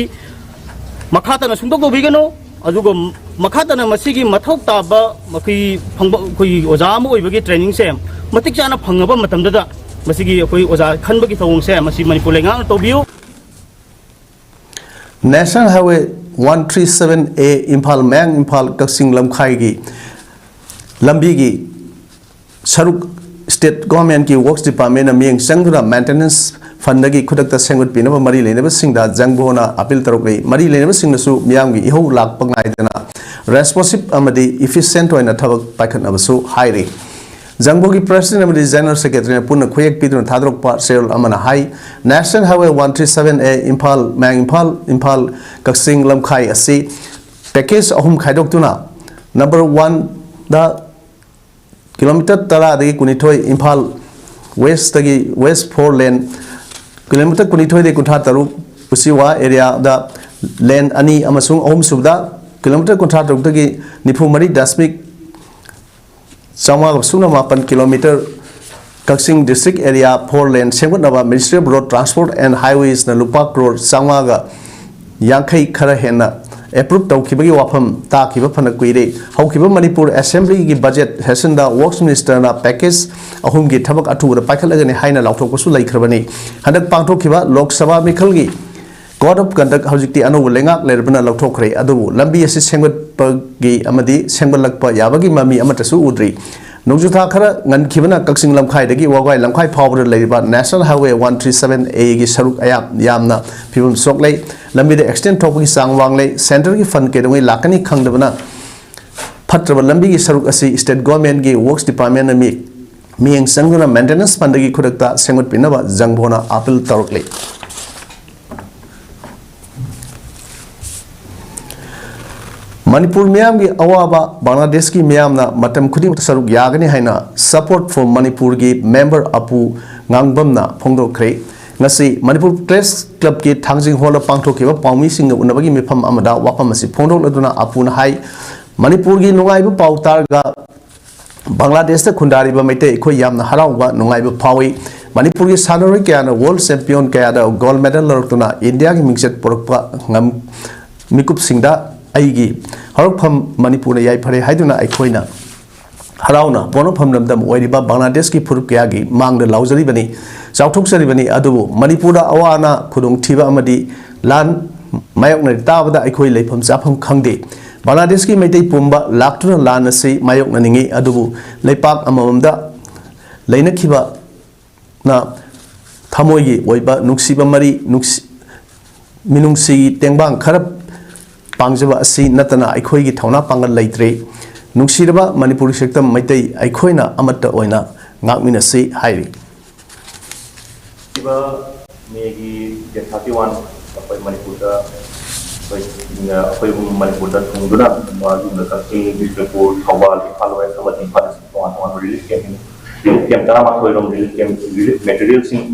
ꯃꯈꯥ ꯇꯥꯅ ꯁꯨꯡꯇꯧ ꯇꯧꯕꯤꯒꯅꯨ꯫ ꯑꯗꯨꯒ ꯃꯈꯥ ꯇꯥꯅ ꯃꯁꯤꯒꯤ ꯃꯊꯧ ꯇꯥꯕ ꯑꯩꯈꯣꯏ ꯐꯪꯕ, ꯑꯩꯈꯣꯏꯒꯤ ꯑꯣꯖꯥ ꯑꯃ ꯑꯣꯏꯕꯒꯤ trainingꯁꯦ ꯃꯇꯤꯛ ꯆꯥꯅ ꯐꯪꯉꯕ ꯃꯇꯝꯗꯗ, ꯃꯁꯤꯒꯤ ꯑꯩꯈꯣꯏ ꯑꯣꯖꯥ ꯈꯟꯕꯒꯤ ꯊꯧꯑꯣꯡꯁꯦ ꯃꯁꯤ ꯃꯅꯤꯄꯨꯔ ꯂꯩꯉꯥꯛꯅ ꯇꯧꯕꯤꯌꯨ꯫ National Highway one three seven A Imphal ꯃꯌꯥꯡ ꯏꯝꯐꯥꯜ ꯀꯛꯆꯤꯡ ꯂꯝꯈꯥꯏꯒꯤ ꯂꯝꯕꯤꯒꯤ ꯁꯔꯨꯛ state governmentꯀꯤ Works Departmentꯅ ꯃꯤꯠꯌꯦꯡ ꯆꯪꯗꯨꯅ maintenance fundꯗꯒꯤ ꯈꯨꯗꯛꯇ ꯁꯦꯝꯒꯠꯄꯤꯅꯕ ꯃꯔꯤ ꯂꯩꯅꯕꯁꯤꯡꯗ ꯖꯪꯕꯣꯅ appeal ꯇꯧꯔꯛꯂꯤ꯫ ꯃꯔꯤ ꯂꯩꯅꯕꯁꯤꯡꯅꯁꯨ ꯃꯤꯌꯥꯝꯒꯤ ꯏꯍꯧ ꯂꯥꯛꯄ ꯉꯥꯏꯗꯅ responsive ꯑꯃꯗꯤ efficient ꯑꯣꯏꯅ ꯊꯕꯛ ꯄꯥꯏꯈꯠꯅꯕꯁꯨ ꯍꯥꯏꯔꯤ꯫ ꯖꯪꯕꯣꯒꯤ president ꯑꯃꯗꯤ general secretaryꯅ ꯄꯨꯟꯅ ꯈꯨꯌꯦꯛ ꯄꯤꯗꯨꯅ ꯊꯥꯗꯣꯔꯛꯄ ꯆꯦꯔꯣꯜ ꯑꯃꯅ ꯍꯥꯏ, National Highway one three seven A Imphal ꯃꯌꯥꯡ ꯏꯝꯐꯥꯜ, ꯏꯝꯐꯥꯜ ꯀꯛꯆꯤꯡ ꯂꯝꯈꯥꯏ ꯑꯁꯤ package ꯑꯍꯨꯝ ꯈꯥꯏꯗꯣꯛꯇꯨꯅ number oneꯗ kilometre ꯇꯔꯥꯗꯒꯤ ꯀꯨꯟꯅꯤꯊꯣꯏ Imphal westꯇꯒꯤ west four lane, kilometre ꯀꯨꯟꯅꯤꯊꯣꯏꯗꯒꯤ ꯀꯨꯟꯊ꯭ꯔꯥ ꯇꯔꯨꯛ ꯎꯆꯤꯋꯥ areaꯗ lane ꯑꯅꯤ ꯑꯃꯁꯨꯡ ꯑꯍꯨꯝꯁꯨꯕꯗ kilometre ꯀꯨꯟꯊ꯭ꯔꯥ ꯇꯔꯨꯛꯇꯒꯤ ꯅꯤꯐꯨ ꯃꯔꯤ ꯗꯁꯃꯤꯛ ꯆꯥꯝꯃꯉꯥꯒ ꯁꯨꯞꯅ ꯃꯥꯄꯟ kilometre ꯀꯛꯆꯤꯡ district area four lane ꯁꯦꯝꯒꯠꯅꯕ Ministry of Road Transport and Highwaysꯅ ꯂꯨꯄꯥ ꯀ꯭ꯔꯣꯔ ꯆꯥꯝꯃꯉꯥꯒ ꯌꯥꯡꯈꯩ ꯈꯔ ꯍꯦꯟꯅ approve ꯇꯧꯈꯤꯕꯒꯤ ꯋꯥꯐꯝ ꯇꯥꯈꯤꯕ ꯐꯅ ꯀꯨꯏꯔꯦ꯫ ꯍꯧꯈꯤꯕ ꯃꯅꯤꯄꯨꯔ Assemblyꯒꯤ budget sessionꯗ Works Ministerꯅ package ꯑꯍꯨꯝꯒꯤ ꯊꯕꯛ ꯑꯊꯨꯕꯗ ꯄꯥꯏꯈꯠꯂꯒꯅꯤ ꯍꯥꯏꯅ ꯂꯥꯎꯊꯣꯛꯄꯁꯨ ꯂꯩꯈ꯭ꯔꯕꯅꯤ꯫ ꯍꯟꯗꯛ ꯄꯥꯡꯊꯣꯛꯈꯤꯕ ꯂꯣꯛ ꯁꯚꯥ ꯃꯤꯈꯜꯒꯤ Code of Conduct ꯍꯧꯖꯤꯛꯇꯤ ꯑꯅꯧꯕ ꯂꯩꯉꯥꯛ ꯂꯩꯔꯕꯅ ꯂꯧꯊꯣꯛꯈ꯭ꯔꯦ꯫ ꯑꯗꯨꯕꯨ ꯂꯝꯕꯤ ꯑꯁꯤ ꯁꯦꯝꯒꯠꯄꯒꯤ ꯑꯃꯗꯤ ꯁꯦꯝꯒꯠꯂꯛꯄ ꯌꯥꯕꯒꯤ ꯃꯃꯤ ꯑꯃꯠꯇꯁꯨ ꯎꯗ꯭ꯔꯤ꯫ ꯅꯣꯡꯖꯨꯊꯥ ꯈꯔ ꯉꯟꯈꯤꯕꯅ ꯀꯛꯆꯤꯡ ꯂꯝꯈꯥꯏꯗꯒꯤ ꯋꯥꯒꯥꯏ ꯂꯝꯈꯥꯏ ꯐꯥꯎꯕꯗ ꯂꯩꯔꯤꯕ National Highway one three seven Aꯒꯤ ꯁꯔꯨꯛ ꯑꯌꯥꯝ ꯌꯥꯝꯅ ꯐꯤꯕꯝ ꯁꯣꯛꯂꯦ꯫ ꯂꯝꯕꯤꯗ accident ꯊꯣꯛꯄꯒꯤ ꯆꯥꯡ ꯋꯥꯡꯂꯦ꯫ Centreꯒꯤ fund ꯀꯩꯗꯧꯉꯩ ꯂꯥꯛꯀꯅꯤ ꯈꯪꯗꯕꯅ ꯐꯠꯇ꯭ꯔꯕ ꯂꯝꯕꯤꯒꯤ ꯁꯔꯨꯛ ꯑꯁꯤ state governmentꯒꯤ Works Departmentꯅ ꯃꯤ ꯃꯤꯠꯌꯦꯡ ꯆꯪꯗꯨꯅ maintenance fundꯗꯒꯤ ꯈꯨꯗꯛꯇ ꯁꯦꯝꯒꯠꯄꯤꯅꯕ ꯖꯪꯕꯣꯅ appeal ꯇꯧꯔꯛꯂꯤ꯫ ꯃꯅꯤꯄꯨꯔ ꯃꯤꯌꯥꯝꯒꯤ ꯑꯋꯥꯕ ꯕꯪꯒ꯭ꯂꯥꯗꯦꯁꯀꯤ ꯃꯤꯌꯥꯝꯅ ꯃꯇꯝ ꯈꯨꯗꯤꯡꯃꯛꯇ ꯁꯔꯨꯛ ꯌꯥꯒꯅꯤ ꯍꯥꯏꯅ Support for ꯃꯅꯤꯄꯨꯔꯒꯤ member ꯑꯄꯨ ꯉꯥꯡꯕꯝꯅ ꯐꯣꯡꯗꯣꯛꯈ꯭ꯔꯦ꯫ ꯉꯁꯤ ꯃꯅꯤꯄꯨꯔ Press Clubꯀꯤ ꯊꯥꯡꯖꯤꯡ ꯍꯣꯜꯗ ꯄꯥꯡꯊꯣꯛꯈꯤꯕ ꯄꯥꯎꯃꯤꯁꯤꯡꯒ ꯎꯅꯕꯒꯤ ꯃꯤꯐꯝ ꯑꯃꯗ ꯋꯥꯐꯝ ꯑꯁꯤ ꯐꯣꯡꯗꯣꯛꯂꯗꯨꯅ ꯑꯄꯨꯅ ꯍꯥꯏ, ꯃꯅꯤꯄꯨꯔꯒꯤ ꯅꯨꯡꯉꯥꯏꯕ ꯄꯥꯎ ꯇꯥꯔꯒ ꯕꯪꯒ꯭ꯂꯥꯗꯦꯁꯇ ꯈꯨꯟꯗꯥꯔꯤꯕ ꯃꯩꯇꯩ ꯑꯩꯈꯣꯏ ꯌꯥꯝꯅ ꯍꯔꯥꯎꯕ ꯅꯨꯡꯉꯥꯏꯕ ꯐꯥꯎꯏ꯫ ꯃꯅꯤꯄꯨꯔꯒꯤ ꯁꯥꯟꯅꯔꯣꯏ ꯀꯌꯥꯅ world champion ꯀꯌꯥꯗ gold medal ꯂꯧꯔꯛꯇꯨꯅ ꯏꯟꯗꯤꯌꯥꯒꯤ ꯃꯤꯡꯆꯠ ꯄꯨꯔꯛꯄ ꯉꯝ-, ꯃꯤꯀꯨꯞꯁꯤꯡꯗ ꯑꯩꯒꯤ ꯍꯧꯔꯛꯐꯝ ꯃꯅꯤꯄꯨꯔꯅ ꯌꯥꯏꯐꯔꯦ ꯍꯥꯏꯗꯨꯅ ꯑꯩꯈꯣꯏꯅ ꯍꯔꯥꯎꯅ ꯄꯣꯛꯅꯐꯝ ꯂꯝꯗꯝ ꯑꯣꯏꯔꯤꯕ ꯕꯪꯒ꯭ꯂꯥꯗꯦꯁꯀꯤ ꯐꯨꯔꯨꯞ ꯀꯌꯥꯒꯤ ꯃꯥꯡꯗ ꯂꯥꯎꯖꯔꯤꯕꯅꯤ, ꯆꯥꯎꯊꯣꯛꯆꯔꯤꯕꯅꯤ꯫ ꯑꯗꯨꯕꯨ ꯃꯅꯤꯄꯨꯔꯗ ꯑꯋꯥ ꯑꯅꯥ, ꯈꯨꯗꯣꯡꯊꯤꯕ ꯑꯃꯗꯤ ꯂꯥꯟ ꯃꯥꯌꯣꯛꯅꯔꯤ ꯇꯥꯕꯗ ꯑꯩꯈꯣꯏ ꯂꯩꯐꯝ ꯆꯥꯐꯝ ꯈꯪꯗꯦ꯫ ꯕꯪꯒ꯭ꯂꯥꯗꯦꯁꯀꯤ ꯃꯩꯇꯩ ꯄꯨꯝꯕ ꯂꯥꯛꯇꯨꯅ ꯂꯥꯟ ꯑꯁꯤ ꯃꯥꯌꯣꯛꯅꯅꯤꯡꯏ, ꯑꯗꯨꯕꯨ ꯂꯩꯄꯥꯛ ꯑꯃꯃꯝꯗ ꯂꯩꯅꯈꯤꯕ ꯅ ꯊꯃꯣꯏꯒꯤ ꯑꯣꯏꯕ ꯅꯨꯡꯁꯤꯕ ꯃꯔꯤ, ꯅꯨꯡꯁꯤ-, ꯃꯤꯅꯨꯡꯁꯤꯒꯤ ꯇꯦꯡꯕꯥꯡ ꯈꯔ ꯄꯥꯡꯖꯕ ꯑꯁꯤ ꯅꯠꯇꯅ ꯑꯩꯈꯣꯏꯒꯤ ꯊꯧꯅꯥ ꯄꯥꯡꯒꯜ ꯂꯩꯇ꯭ꯔꯦ꯫ ꯅꯨꯡꯁꯤꯔꯕ ꯃꯅꯤꯄꯨꯔꯤ ꯁꯛꯇꯝ ꯃꯩꯇꯩ, ꯑꯩꯈꯣꯏꯅ ꯑꯃꯠꯇ ꯑꯣꯏꯅ ꯉꯥꯛꯃꯤꯟꯅꯁꯤ ꯍꯥꯏꯔꯤ꯫ ꯂꯥꯛꯂꯤꯕ ꯃꯦꯒꯤ ꯗꯦꯠ ꯊꯥꯔꯇꯤ ꯋꯥꯟ ꯑꯩꯈꯣꯏ ꯃꯅꯤꯄꯨꯔꯗ, ꯑꯩꯈꯣꯏ, ꯑꯩꯈꯣꯏ ꯃꯅꯤꯄꯨꯔꯗ ꯊꯨꯡꯗꯨꯅ ꯌꯨꯝꯗ ꯀꯛꯆꯤꯡ, ꯕꯤꯁꯅꯨꯄꯨꯔ, ꯊꯧꯕꯥꯜ, ꯏꯝꯐꯥꯜ ꯋꯦꯁ ꯑꯃꯗꯤ ꯏꯝꯐꯥꯜ ꯏꯁ ꯇꯣꯉꯥꯟ ꯇꯣꯉꯥꯟꯕ ꯔꯤꯂꯤꯐ ꯀꯦꯝꯞ, ꯔꯤꯂꯤꯐ ꯀꯦꯝꯞ ꯇꯔꯥꯃꯥꯊꯣꯏ ꯔꯣꯝ ꯔꯤꯂꯤꯐ ꯀꯦꯝꯞ, ꯔꯤꯂꯤꯐ ꯃꯦꯇꯔꯤꯌꯦꯜꯁꯤꯡ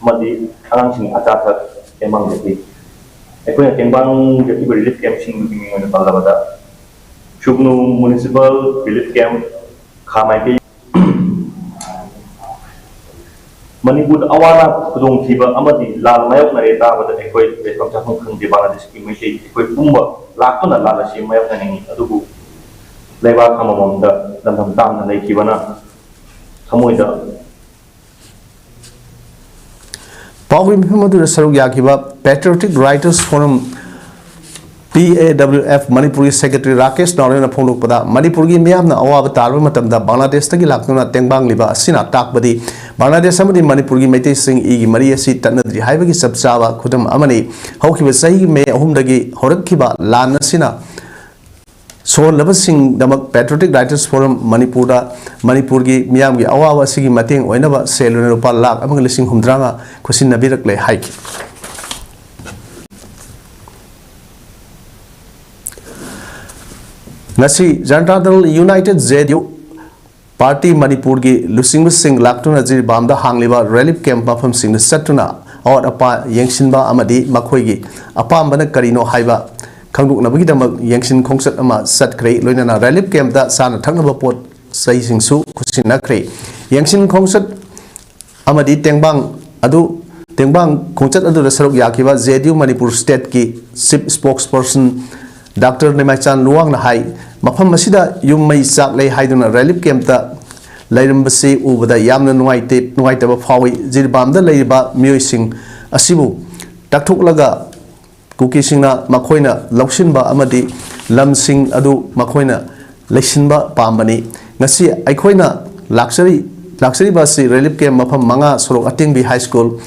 ꯑꯃꯗꯤ ꯑꯉꯥꯡꯁꯤꯡ ꯑꯆꯥ ꯑꯊꯛ ꯇꯦꯡꯕꯥꯡꯖꯈꯤ꯫ ꯑꯩꯈꯣꯏꯅ ꯇꯦꯡꯕꯥꯡꯖꯈꯤꯕ ꯔꯤꯂꯤꯐ ꯀꯦꯝꯞꯁꯤꯡꯗꯨꯒꯤ ꯃꯤꯡ ꯑꯣꯏꯅ ꯄꯜꯂꯕꯗ, ꯁꯨꯒꯅꯨ ꯃ꯭ꯌꯨꯅꯤꯁꯤꯄꯥꯜ ꯔꯤꯂꯤꯐ ꯀꯦꯝꯞ, ꯈꯥ ꯃꯥꯏꯀꯩ, ꯃꯅꯤꯄꯨꯔꯗ ꯑꯋꯥ ꯑꯅꯥ, ꯈꯨꯗꯣꯡꯊꯤꯕ ꯑꯃꯗꯤ ꯂꯥꯟ ꯃꯥꯌꯣꯛꯅꯔꯦ ꯇꯥꯕꯗ ꯑꯩꯈꯣꯏ ꯂꯩꯐꯝ ꯆꯥꯐꯝ ꯈꯪꯗꯦ꯫ ꯕꯪꯒ꯭ꯂꯥꯗꯦꯁꯀꯤ ꯃꯩꯇꯩ ꯑꯩꯈꯣꯏ ꯄꯨꯝꯕ ꯂꯥꯛꯇꯨꯅ ꯂꯥꯟ ꯑꯁꯤ ꯃꯥꯌꯣꯛꯅꯅꯤꯡꯏ, ꯑꯗꯨꯕꯨ ꯂꯩꯕꯥꯛ ꯑꯃꯃꯝꯗ ꯂꯝꯗꯝ ꯇꯥꯝꯅ ꯂꯩꯈꯤꯕꯅ ꯊꯃꯣꯏꯗ ꯄꯥꯎꯒꯤ ꯃꯤꯐꯝ ꯑꯗꯨꯗ ꯁꯔꯨꯛ ꯌꯥꯈꯤꯕ Patriotic Writers Forum, P A W F, ꯃꯅꯤꯄꯨꯔꯒꯤ ꯁꯦꯀ꯭ꯔꯦꯇꯔꯤ ꯔꯥꯀꯦꯁ ꯅꯥꯎꯔꯦꯝꯅ ꯐꯣꯡꯗꯣꯛꯄꯗ, ꯃꯅꯤꯄꯨꯔꯒꯤ ꯃꯤꯌꯥꯝꯅ ꯑꯋꯥꯕ ꯇꯥꯔꯕ ꯃꯇꯝꯗ ꯕꯪꯒ꯭ꯂꯥꯗꯦꯁꯇꯒꯤ ꯂꯥꯛꯇꯨꯅ ꯇꯦꯡꯕꯥꯡꯂꯤꯕ ꯑꯁꯤꯅ ꯇꯥꯛꯄꯗꯤ ꯕꯪꯒ꯭ꯂꯥꯗꯦꯁ ꯑꯃꯗꯤ ꯃꯅꯤꯄꯨꯔꯒꯤ ꯃꯩꯇꯩꯁꯤꯡ ꯏꯒꯤ ꯃꯔꯤ ꯑꯁꯤ ꯇꯠꯅꯗ꯭ꯔꯤ ꯍꯥꯏꯕꯒꯤ ꯆꯞ ꯆꯥꯕ ꯈꯨꯗꯝ ꯑꯃꯅꯤ꯫ ꯍꯧꯈꯤꯕ ꯆꯍꯤꯒꯤ ꯃꯦ ꯑꯍꯨꯝꯗꯒꯤ ꯍꯧꯔꯛꯈꯤꯕ ꯂꯥꯟ ꯑꯁꯤꯅ ꯁꯣꯜꯂꯕꯁꯤꯡꯗꯃꯛ Patriotic Writers Forum ꯃꯅꯤꯄꯨꯔꯗ ꯃꯅꯤꯄꯨꯔꯒꯤ ꯃꯤꯌꯥꯝꯒꯤ ꯑꯋꯥꯕ ꯑꯁꯤꯒꯤ ꯃꯇꯦꯡ ꯑꯣꯏꯅꯕ ꯁꯦꯜ ꯑꯣꯏꯅ ꯂꯨꯄꯥ ꯂꯥꯈ ꯑꯃꯒ ꯂꯤꯁꯤꯡ ꯍꯨꯝꯗ꯭ꯔꯥꯉꯥ ꯈꯨꯠꯁꯤꯟꯅꯕꯤꯔꯛꯂꯦ ꯍꯥꯏꯈꯤ꯫ ꯉꯁꯤ ꯖꯅꯇꯥ ꯗꯜ ꯌꯨꯅꯥꯏꯇꯦꯗ, ꯖꯦ ꯗꯤ ꯌꯨ, ꯄꯥꯔꯇꯤ ꯃꯅꯤꯄꯨꯔꯒꯤ ꯂꯨꯆꯤꯡꯕꯁꯤꯡ ꯂꯥꯛꯇꯨꯅ ꯖꯤꯔꯤꯕꯥꯝꯗ ꯍꯥꯡꯂꯤꯕ ꯔꯤꯂꯤꯐ ꯀꯦꯝꯞ ꯃꯐꯝꯁꯤꯡꯗ ꯆꯠꯇꯨꯅ ꯑꯋꯥꯠ ꯑꯄꯥ ꯌꯦꯡꯁꯤꯟꯕ ꯑꯃꯗꯤ ꯃꯈꯣꯏꯒꯤ ꯑꯄꯥꯝꯕꯅ ꯀꯔꯤꯅꯣ ꯍꯥꯏꯕ ꯈꯪꯗꯣꯛꯅꯕꯒꯤꯗꯃꯛ ꯌꯦꯡꯁꯤꯟ ꯈꯣꯡꯆꯠ ꯑꯃ ꯆꯠꯈ꯭ꯔꯦ꯫ ꯂꯣꯏꯅꯅ ꯔꯤꯂꯤꯐ ꯀꯦꯝꯞꯇ ꯆꯥꯅ ꯊꯛꯅꯕ ꯄꯣꯠ ꯆꯩꯁꯤꯡꯁꯨ ꯈꯨꯠꯁꯤꯟꯅꯈ꯭ꯔꯦ꯫ ꯌꯦꯡꯁꯤꯟ ꯈꯣꯡꯆꯠ ꯑꯃꯗꯤ ꯇꯦꯡꯕꯥꯡ ꯑꯗꯨ, ꯇꯦꯡꯕꯥꯡ ꯈꯣꯡꯆꯠ ꯑꯗꯨꯗ ꯁꯔꯨꯛ ꯌꯥꯈꯤꯕ ꯖꯦ ꯗꯤ ꯌꯨ ꯃꯅꯤꯄꯨꯔ ꯁ꯭ꯇꯦꯠꯀꯤ ꯆꯤꯐ ꯁ꯭ꯄꯣꯛꯁꯄꯔꯁꯟ ꯗꯥꯛꯇꯔ ꯅꯤꯃꯥꯏꯆꯥꯟ ꯂꯨꯋꯥꯡꯅ ꯍꯥꯏ, ꯃꯐꯝ ꯑꯁꯤꯗ ꯌꯨꯝ ꯃꯩ ꯆꯥꯛꯂꯦ ꯍꯥꯏꯗꯨꯅ ꯔꯤꯂꯤꯐ ꯀꯦꯝꯞꯇ ꯂꯩꯔꯝꯕꯁꯤ ꯎꯕꯗ ꯌꯥꯝꯅ ꯅꯨꯡꯉꯥꯏꯇꯦ, ꯅꯨꯡꯉꯥꯏꯇꯕ ꯐꯥꯎꯏ꯫ ꯖꯤꯔꯤꯕꯥꯝꯗ ꯂꯩꯔꯤꯕ ꯃꯤꯑꯣꯏꯁꯤꯡ ꯑꯁꯤꯕꯨ ꯇꯛꯊꯣꯛꯂꯒ ꯀꯨꯀꯤꯁꯤꯡꯅ ꯃꯈꯣꯏꯅ ꯂꯧꯁꯤꯟꯕ ꯑꯃꯗꯤ ꯂꯝꯁꯤꯡ ꯑꯗꯨ ꯃꯈꯣꯏꯅ ꯂꯩꯁꯤꯟꯕ ꯄꯥꯝꯕꯅꯤ꯫ ꯉꯁꯤ ꯑꯩꯈꯣꯏꯅ ꯂꯥꯛꯆꯔꯤ, ꯂꯥꯛꯆꯔꯤꯕ ꯑꯁꯤ ꯔꯤꯂꯤꯐ ꯀꯦꯝꯞ ꯃꯐꯝ ꯃꯉꯥ, ꯁꯣꯔꯣꯛ ꯑꯇꯦꯡꯕꯤ ꯍꯥꯏ ꯁ꯭ꯀꯨꯜ,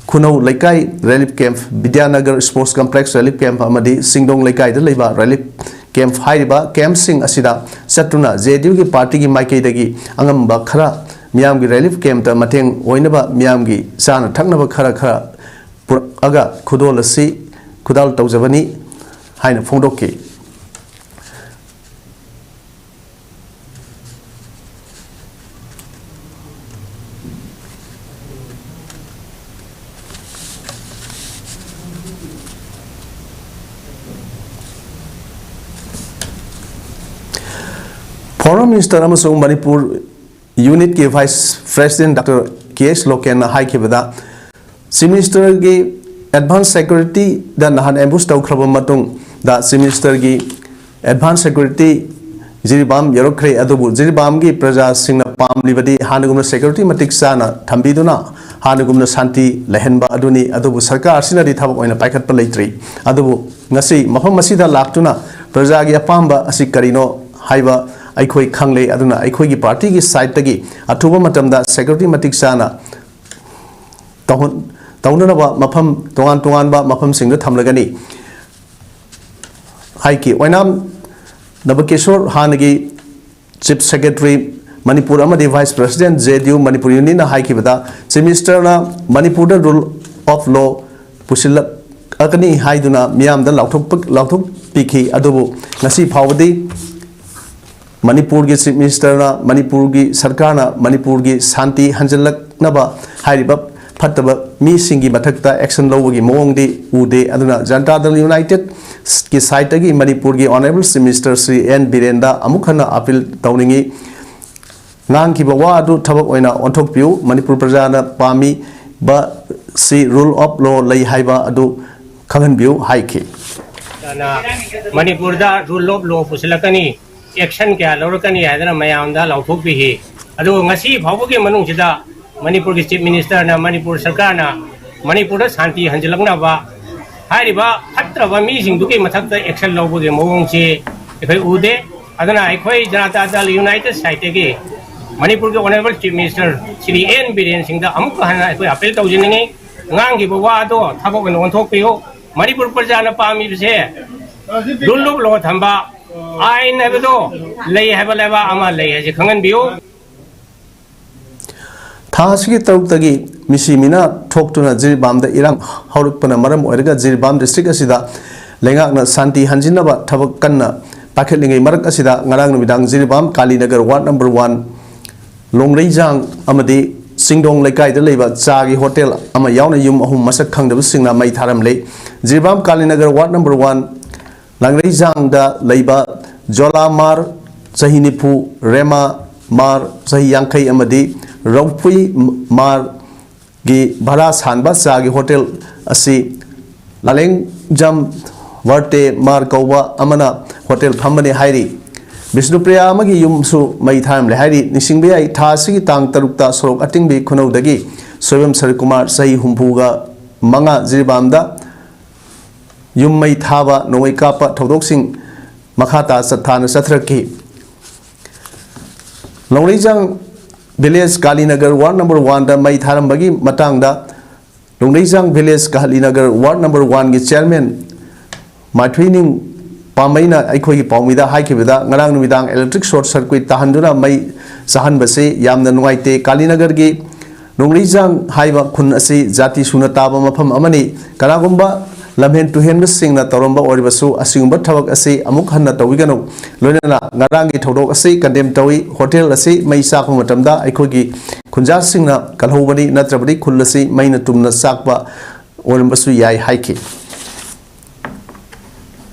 ꯈꯨꯅꯧ ꯂꯩꯀꯥꯏ relief camp, Vidyanagar sports complex relief camp ꯑꯃꯗꯤ ꯁꯤꯡꯗꯣꯡ ꯂꯩꯀꯥꯏꯗ ꯂꯩꯕ ꯔꯤꯂꯤꯐ ꯀꯦꯝꯞ ꯍꯥꯏꯔꯤꯕ ꯀꯦꯝꯞꯁꯤꯡ ꯑꯁꯤꯗ ꯆꯠꯇꯨꯅ ꯖꯦ ꯑꯦꯟ ꯌꯨꯒꯤ ꯄꯥꯔꯇꯤꯒꯤ ꯃꯥꯏꯀꯩꯗꯒꯤ ꯑꯉꯝꯕ ꯈꯔ ꯃꯤꯌꯥꯝꯒꯤ ꯔꯤꯂꯤꯐ ꯀꯦꯝꯞꯇ ꯃꯇꯦꯡ ꯑꯣꯏꯅꯕ ꯃꯤꯌꯥꯝꯒꯤ ꯆꯥꯅ ꯊꯛꯅꯕ ꯈꯔ ꯈꯔ ꯄꯨꯔꯛꯑꯒ ꯈꯨꯗꯣꯜ ꯑꯁꯤ ꯈꯨꯗꯣꯜ ꯇꯧꯖꯕꯅꯤ ꯍꯥꯏꯅ ꯐꯣꯡꯗꯣꯛꯈꯤ꯫ ꯐꯣꯔꯃꯔ ꯃꯤꯅꯤꯁꯇꯔ ꯑꯃꯁꯨꯡ ꯃꯅꯤꯄꯨꯔ ꯌꯨꯅꯤꯠꯀꯤ ꯚꯥꯏꯁ ꯄ꯭ꯔꯦꯁꯤꯗꯦꯟꯠ ꯗꯥꯛꯇꯔ ꯀꯦ ꯑꯦꯁ ꯂꯣꯀꯦꯟꯅ ꯍꯥꯏꯈꯤꯕꯗ, ꯆꯤꯐ ꯃꯤꯅꯤꯁꯇꯔꯒꯤ ꯑꯦꯗꯚꯥꯟꯁ ꯁꯦꯀ꯭ꯌꯨꯔꯤꯇꯤꯗ ꯅꯍꯥꯟ ꯑꯦꯝꯕꯨꯁ ꯇꯧꯈ꯭ꯔꯕ ꯃꯇꯨꯡꯗ ꯆꯤꯐ ꯃꯤꯅꯤꯁꯇꯔꯒꯤ ꯑꯦꯗꯚꯥꯟꯁ ꯁꯦꯀ꯭ꯌꯨꯔꯤꯇꯤ ꯖꯤꯔꯤꯕꯥꯝ ꯌꯧꯔꯛꯈ꯭ꯔꯦ꯫ ꯑꯗꯨꯕꯨ ꯖꯤꯔꯤꯕꯥꯝꯒꯤ ꯄ꯭ꯔꯖꯥꯁꯤꯡꯅ ꯄꯥꯝꯂꯤꯕꯗꯤ ꯍꯥꯟꯅꯒꯨꯝꯅ ꯁꯦꯀ꯭ꯌꯨꯔꯤꯇꯤ ꯃꯇꯤꯛ ꯆꯥꯅ ꯊꯝꯕꯤꯗꯨꯅ ꯍꯥꯟꯅꯒꯨꯝꯅ ꯁꯥꯟꯇꯤ ꯂꯩꯍꯟꯕ ꯑꯗꯨꯅꯤ꯫ ꯑꯗꯨꯕꯨ ꯁꯔꯀꯥꯔ ꯑꯁꯤꯅꯗꯤ ꯊꯕꯛ ꯑꯣꯏꯅ ꯄꯥꯏꯈꯠꯄ ꯂꯩꯇ꯭ꯔꯤ꯫ ꯑꯗꯨꯕꯨ ꯉꯁꯤ ꯃꯐꯝ ꯑꯁꯤꯗ ꯂꯥꯛꯇꯨꯅ ꯄ꯭ꯔꯖꯥꯒꯤ ꯑꯄꯥꯝꯕ ꯑꯁꯤ ꯀꯔꯤꯅꯣ ꯍꯥꯏꯕ ꯑꯩꯈꯣꯏ ꯈꯪꯂꯦ꯫ ꯑꯗꯨꯅ ꯑꯩꯈꯣꯏꯒꯤ ꯄꯥꯔꯇꯤꯒꯤ ꯁꯥꯏꯠꯇꯒꯤ ꯑꯊꯨꯕ ꯃꯇꯝꯗ ꯁꯦꯀ꯭ꯌꯨꯔꯤꯇꯤ ꯃꯇꯤꯛ ꯆꯥꯅ ꯇꯧꯍꯟ-, ꯇꯧꯅꯅꯕ ꯃꯐꯝ ꯇꯣꯉꯥꯟ ꯇꯣꯉꯥꯟꯕ ꯃꯐꯝꯁꯤꯡꯗ ꯊꯝꯂꯒꯅꯤ ꯍꯥꯏꯈꯤ꯫ ꯑꯣꯏꯅꯥꯝ ꯅꯕꯀꯤꯁꯣꯔ, ꯍꯥꯟꯅꯒꯤ ꯆꯤꯐ ꯁꯦꯀ꯭ꯔꯦꯇꯔꯤ, ꯃꯅꯤꯄꯨꯔ ꯑꯃꯗꯤ vice president, J N U Manipur ꯌꯨꯅꯤꯌꯟꯅ ꯍꯥꯏꯈꯤꯕꯗ, ꯆꯤꯐ ꯃꯤꯅꯤꯁꯇꯔꯅ ꯃꯅꯤꯄꯨꯔꯗ ꯔꯨꯜ ꯑꯣꯐ ꯂꯣ ꯄꯨꯁꯤꯜꯂꯛꯀꯅꯤ ꯍꯥꯏꯗꯨꯅ ꯃꯤꯌꯥꯝꯗ ꯂꯥꯎꯊꯣꯛꯄ-, ꯂꯥꯎꯊꯣꯛꯄꯤꯈꯤ꯫ ꯑꯗꯨꯕꯨ ꯉꯁꯤ ꯐꯥꯎꯕꯗꯤ ꯃꯅꯤꯄꯨꯔꯒꯤ ꯆꯤꯐ ꯃꯤꯅꯤꯁꯇꯔꯅ, ꯃꯅꯤꯄꯨꯔꯒꯤ ꯁꯔꯀꯥꯔꯅ ꯃꯅꯤꯄꯨꯔꯒꯤ ꯁꯥꯟꯇꯤ ꯍꯟꯖꯤꯜꯂꯛꯅꯕ ꯍꯥꯏꯔꯤꯕ ꯐꯠꯇꯕ ꯃꯤꯁꯤꯡꯒꯤ ꯃꯊꯛꯇ ꯑꯦꯛꯁꯟ ꯂꯧꯕꯒꯤ ꯃꯑꯣꯡꯗꯤ ꯎꯗꯦ꯫ ꯑꯗꯨꯅ ꯖꯅꯇꯥ ꯗꯜ ꯌꯨꯅꯥꯏꯇꯦꯗꯀꯤ ꯁꯥꯏꯠꯇꯒꯤ ꯃꯅꯤꯄꯨꯔꯒꯤ honourable chief minister Shri N ꯕꯤꯔꯦꯟꯗ ꯑꯃꯨꯛ ꯍꯟꯅ ꯑꯄꯤꯜ ꯇꯧꯅꯤꯡꯏ꯫ ꯉꯥꯡꯈꯤꯕ ꯋꯥ ꯑꯗꯨ ꯊꯕꯛ ꯑꯣꯏꯅ ꯑꯣꯟꯊꯣꯛꯄꯤꯌꯨ꯫ ꯃꯅꯤꯄꯨꯔ ꯄ꯭ꯔꯖꯥꯅ ꯄꯥꯝꯃꯤꯕ ꯁꯤ ꯔꯨꯜ ꯑꯣꯐ ꯂꯣ ꯂꯩ ꯍꯥꯏꯕ ꯑꯗꯨ ꯈꯪꯍꯟꯕꯤꯌꯨ ꯍꯥꯏꯈꯤ꯫ ꯅ ꯃꯅꯤꯄꯨꯔꯗ ꯔꯨꯜ ꯑꯣꯐ ꯂꯣ ꯄꯨꯁꯤꯜꯂꯛꯀꯅꯤ, ꯑꯦꯛꯁꯟ ꯀꯌꯥ ꯂꯧꯔꯛꯀꯅꯤ ꯍꯥꯏꯗꯅ ꯃꯌꯥꯝꯗ ꯂꯥꯎꯊꯣꯛꯄꯤꯈꯤ꯫ ꯑꯗꯨꯕꯨ ꯉꯁꯤ ꯐꯥꯎꯕꯒꯤ ꯃꯅꯨꯡꯁꯤꯗ ꯃꯅꯤꯄꯨꯔꯒꯤ ꯆꯤꯐ ꯃꯤꯅꯤꯁꯇꯔꯅ, ꯃꯅꯤꯄꯨꯔ ꯁꯔꯀꯥꯔꯅ ꯃꯅꯤꯄꯨꯔꯗ ꯁꯥꯟꯇꯤ ꯍꯟꯖꯤꯜꯂꯛꯅꯕ ꯍꯥꯏꯔꯤꯕ ꯐꯠꯇ꯭ꯔꯕ ꯃꯤꯁꯤꯡꯗꯨꯒꯤ ꯃꯊꯛꯇ ꯑꯦꯛꯁꯟ ꯂꯧꯕꯒꯤ ꯃꯑꯣꯡꯁꯤ ꯑꯩꯈꯣꯏ ꯎꯗꯦ꯫ ꯑꯗꯨꯅ ꯑꯩꯈꯣꯏ ꯖꯅꯇꯥ ꯗꯜ ꯌꯨꯅꯥꯏꯇꯦꯗ ꯁꯥꯏꯠꯇꯒꯤ ꯃꯅꯤꯄꯨꯔꯒꯤ honourable chief minister Shri N Biren ꯁꯤꯡꯗ ꯑꯃꯨꯛꯀ ꯍꯟꯅ ꯑꯩꯈꯣꯏ ꯑꯄꯤꯜ ꯇꯧꯖꯅꯤꯡꯉꯤ꯫ ꯉꯥꯡꯈꯤꯕ ꯋꯥ ꯑꯗꯣ ꯊꯕꯛ ꯑꯣꯏꯅ ꯑꯣꯟꯊꯣꯛꯄꯤꯌꯨ꯫ ꯃꯅꯤꯄꯨꯔ ꯄ꯭ꯔꯖꯥꯅ ꯄꯥꯝꯃꯤꯕꯁꯦ ꯔꯨꯜ ꯑꯣꯐ ꯂꯣ ꯊꯝꯕ, ꯑꯥꯏꯟ ꯍꯥꯏꯕꯗꯣ ꯂꯩ ꯍꯥꯏꯕ ꯂꯩꯕꯥꯛ ꯑꯃ ꯂꯩ ꯍꯥꯏꯁꯦ ꯈꯪꯍꯟꯕꯤꯌꯨ꯫ ꯊꯥ ꯑꯁꯤꯒꯤ ꯇꯔꯨꯛꯇꯒꯤ ꯃꯤꯁꯤ ꯃꯤꯅꯥ ꯊꯣꯛꯇꯨꯅ ꯖꯤꯔꯤꯕꯥꯝꯗ ꯏꯔꯥꯡ ꯍꯧꯔꯛꯄꯅ ꯃꯔꯝ ꯑꯣꯏꯔꯒ ꯖꯤꯔꯤꯕꯥꯝ ꯗꯤꯁꯇ꯭ꯔꯤꯛ ꯑꯁꯤꯗ ꯂꯩꯉꯥꯛꯅ ꯁꯥꯟꯇꯤ ꯍꯟꯖꯤꯟꯅꯕ ꯊꯕꯛ ꯀꯟꯅ ꯄꯥꯏꯈꯠꯂꯤꯉꯩ ꯃꯔꯛ ꯑꯁꯤꯗ ꯉꯔꯥꯡ ꯅꯨꯃꯤꯗꯥꯡ ꯖꯤꯔꯤꯕꯥꯝ ꯀꯥꯂꯤꯅꯒꯔ ꯋꯥꯔꯗ ꯅꯝꯕꯔ ꯋꯥꯟ ꯂꯣꯡꯂꯩꯖꯥꯡ ꯑꯃꯗꯤ ꯆꯤꯡꯗꯣꯡ ꯂꯩꯀꯥꯏꯗ ꯂꯩꯕ ꯆꯥꯒꯤ ꯍꯣꯇꯦꯜ ꯑꯃ ꯌꯥꯎꯅ ꯌꯨꯝ ꯑꯍꯨꯝ ꯃꯁꯛ ꯈꯪꯗꯕꯁꯤꯡꯅ ꯃꯩ ꯊꯥꯔꯝꯂꯦ꯫ ꯖꯤꯔꯤꯕꯥꯝ ꯀꯥꯂꯤꯅꯒꯔ ꯋꯥꯔꯗ ꯅꯝꯕꯔ ꯋꯥꯟ ꯂꯥꯡꯂꯩꯖꯥꯡꯗ ꯂꯩꯕ ꯖꯣꯂꯥ ꯃꯥꯔ ꯆꯍꯤ ꯅꯤꯐꯨ, ꯔꯦꯃꯥ ꯃꯥꯔ ꯆꯍꯤ ꯌꯥꯡꯈꯩ ꯑꯃꯗꯤ ꯔꯧꯄꯨꯏ ꯃꯥꯔꯒꯤ ꯚꯔꯥ ꯁꯥꯟꯕ ꯆꯥꯒꯤ ꯍꯣꯇꯦꯜ ꯑꯁꯤ ꯂꯥꯂꯦꯡꯖꯝ ꯋꯥꯔꯇꯦ ꯃꯥꯔ ꯀꯧꯕ ꯑꯃꯅ ꯍꯣꯇꯦꯜ ꯐꯝꯕꯅꯤ ꯍꯥꯏꯔꯤ꯫ ꯕꯤꯁꯅꯨꯄ꯭ꯔꯤꯌꯥ ꯑꯃꯒꯤ ꯌꯨꯝꯁꯨ ꯃꯩ ꯊꯥꯔꯝꯂꯦ ꯍꯥꯏꯔꯤ꯫ ꯅꯤꯡꯁꯤꯡꯕ ꯌꯥꯏ, ꯊꯥ ꯑꯁꯤꯒꯤ ꯇꯥꯡ ꯇꯔꯨꯛꯇ ꯁꯣꯔꯣꯛ ꯑꯇꯤꯡꯕꯤ ꯈꯨꯅꯧꯗꯒꯤ ꯁꯣꯏꯕꯝ ꯁꯔꯤꯀꯨꯃꯥꯔ ꯆꯍꯤ ꯍꯨꯝꯐꯨꯒ ꯃꯉꯥ ꯖꯤꯔꯤꯕꯥꯝꯗ ꯌꯨꯝ ꯃꯩ ꯊꯥꯕ, ꯅꯣꯡꯃꯩ ꯀꯥꯞꯄ ꯊꯧꯗꯣꯛꯁꯤꯡ ꯃꯈꯥ ꯇꯥ ꯆꯠꯊꯥꯅ ꯆꯠꯊꯔꯛꯈꯤ꯫ ꯂꯣꯡꯂꯩꯖꯥꯡ ꯚꯤꯂꯦꯖ ꯀꯥꯂꯤꯅꯒꯔ ꯋꯥꯔꯗ ꯅꯝꯕꯔ ꯋꯥꯟꯗ ꯃꯩ ꯊꯥꯔꯝꯕꯒꯤ ꯃꯇꯥꯡꯗ ꯂꯣꯡꯂꯩꯖꯥꯡ ꯚꯤꯂꯦꯖ ꯀꯥꯂꯤꯅꯒꯔ ꯋꯥꯔꯗ ꯅꯝꯕꯔ ꯋꯥꯟꯒꯤ ꯆꯤꯌꯔꯃꯦꯟ ꯃꯥꯏꯊꯣꯏꯅꯤꯡ ꯄꯥꯝꯕꯩꯅ ꯑꯩꯈꯣꯏꯒꯤ ꯄꯥꯎꯃꯤꯗ ꯍꯥꯏꯈꯤꯕꯗ, ꯉꯔꯥꯡ ꯅꯨꯃꯤꯗꯥꯡ ꯏꯂꯦꯛꯇ꯭ꯔꯤꯛ ꯁꯣꯔꯠ ꯁꯔꯀ꯭ꯌꯨꯠ ꯇꯥꯍꯟꯗꯨꯅ ꯃꯩ ꯆꯥꯍꯟꯕꯁꯤ ꯌꯥꯝꯅ ꯅꯨꯡꯉꯥꯏꯇꯦ꯫ ꯀꯥꯂꯤꯅꯒꯔꯒꯤ ꯂꯣꯡꯂꯩꯖꯥꯡ ꯍꯥꯏꯕ ꯈꯨꯟ ꯑꯁꯤ ꯖꯥꯇꯤ ꯁꯨꯅ ꯇꯥꯕ ꯃꯐꯝ ꯑꯃꯅꯤ꯫ ꯀꯅꯥꯒꯨꯝꯕ ꯂꯝꯍꯦꯟ ꯇꯨꯍꯦꯟꯕꯁꯤꯡꯅ ꯇꯧꯔꯝꯕ ꯑꯣꯏꯔꯕꯁꯨ, ꯑꯁꯤꯒꯨꯝꯕ ꯊꯕꯛ ꯑꯁꯤ ꯑꯃꯨꯛ ꯍꯟꯅ ꯇꯧꯕꯤꯒꯅꯨ꯫ ꯂꯣꯏꯅꯅ ꯉꯔꯥꯡꯒꯤ ꯊꯧꯗꯣꯛ ꯑꯁꯤ ꯀꯟꯗꯦꯝ ꯇꯧꯏ꯫ ꯍꯣꯇꯦꯜ ꯑꯁꯤ ꯃꯩ ꯆꯥꯛꯄ ꯃꯇꯝꯗ ꯑꯩꯈꯣꯏꯒꯤ ꯈꯨꯟꯖꯥꯁꯤꯡꯅ ꯀꯜꯍꯧꯕꯅꯤ, ꯅꯠꯇ꯭ꯔꯕꯗꯤ ꯈꯨꯜ ꯑꯁꯤ ꯃꯩꯅ ꯇꯨꯝꯅ ꯆꯥꯛꯄ ꯑꯣꯏꯔꯝꯕꯁꯨ ꯌꯥꯏ ꯍꯥꯏꯈꯤ꯫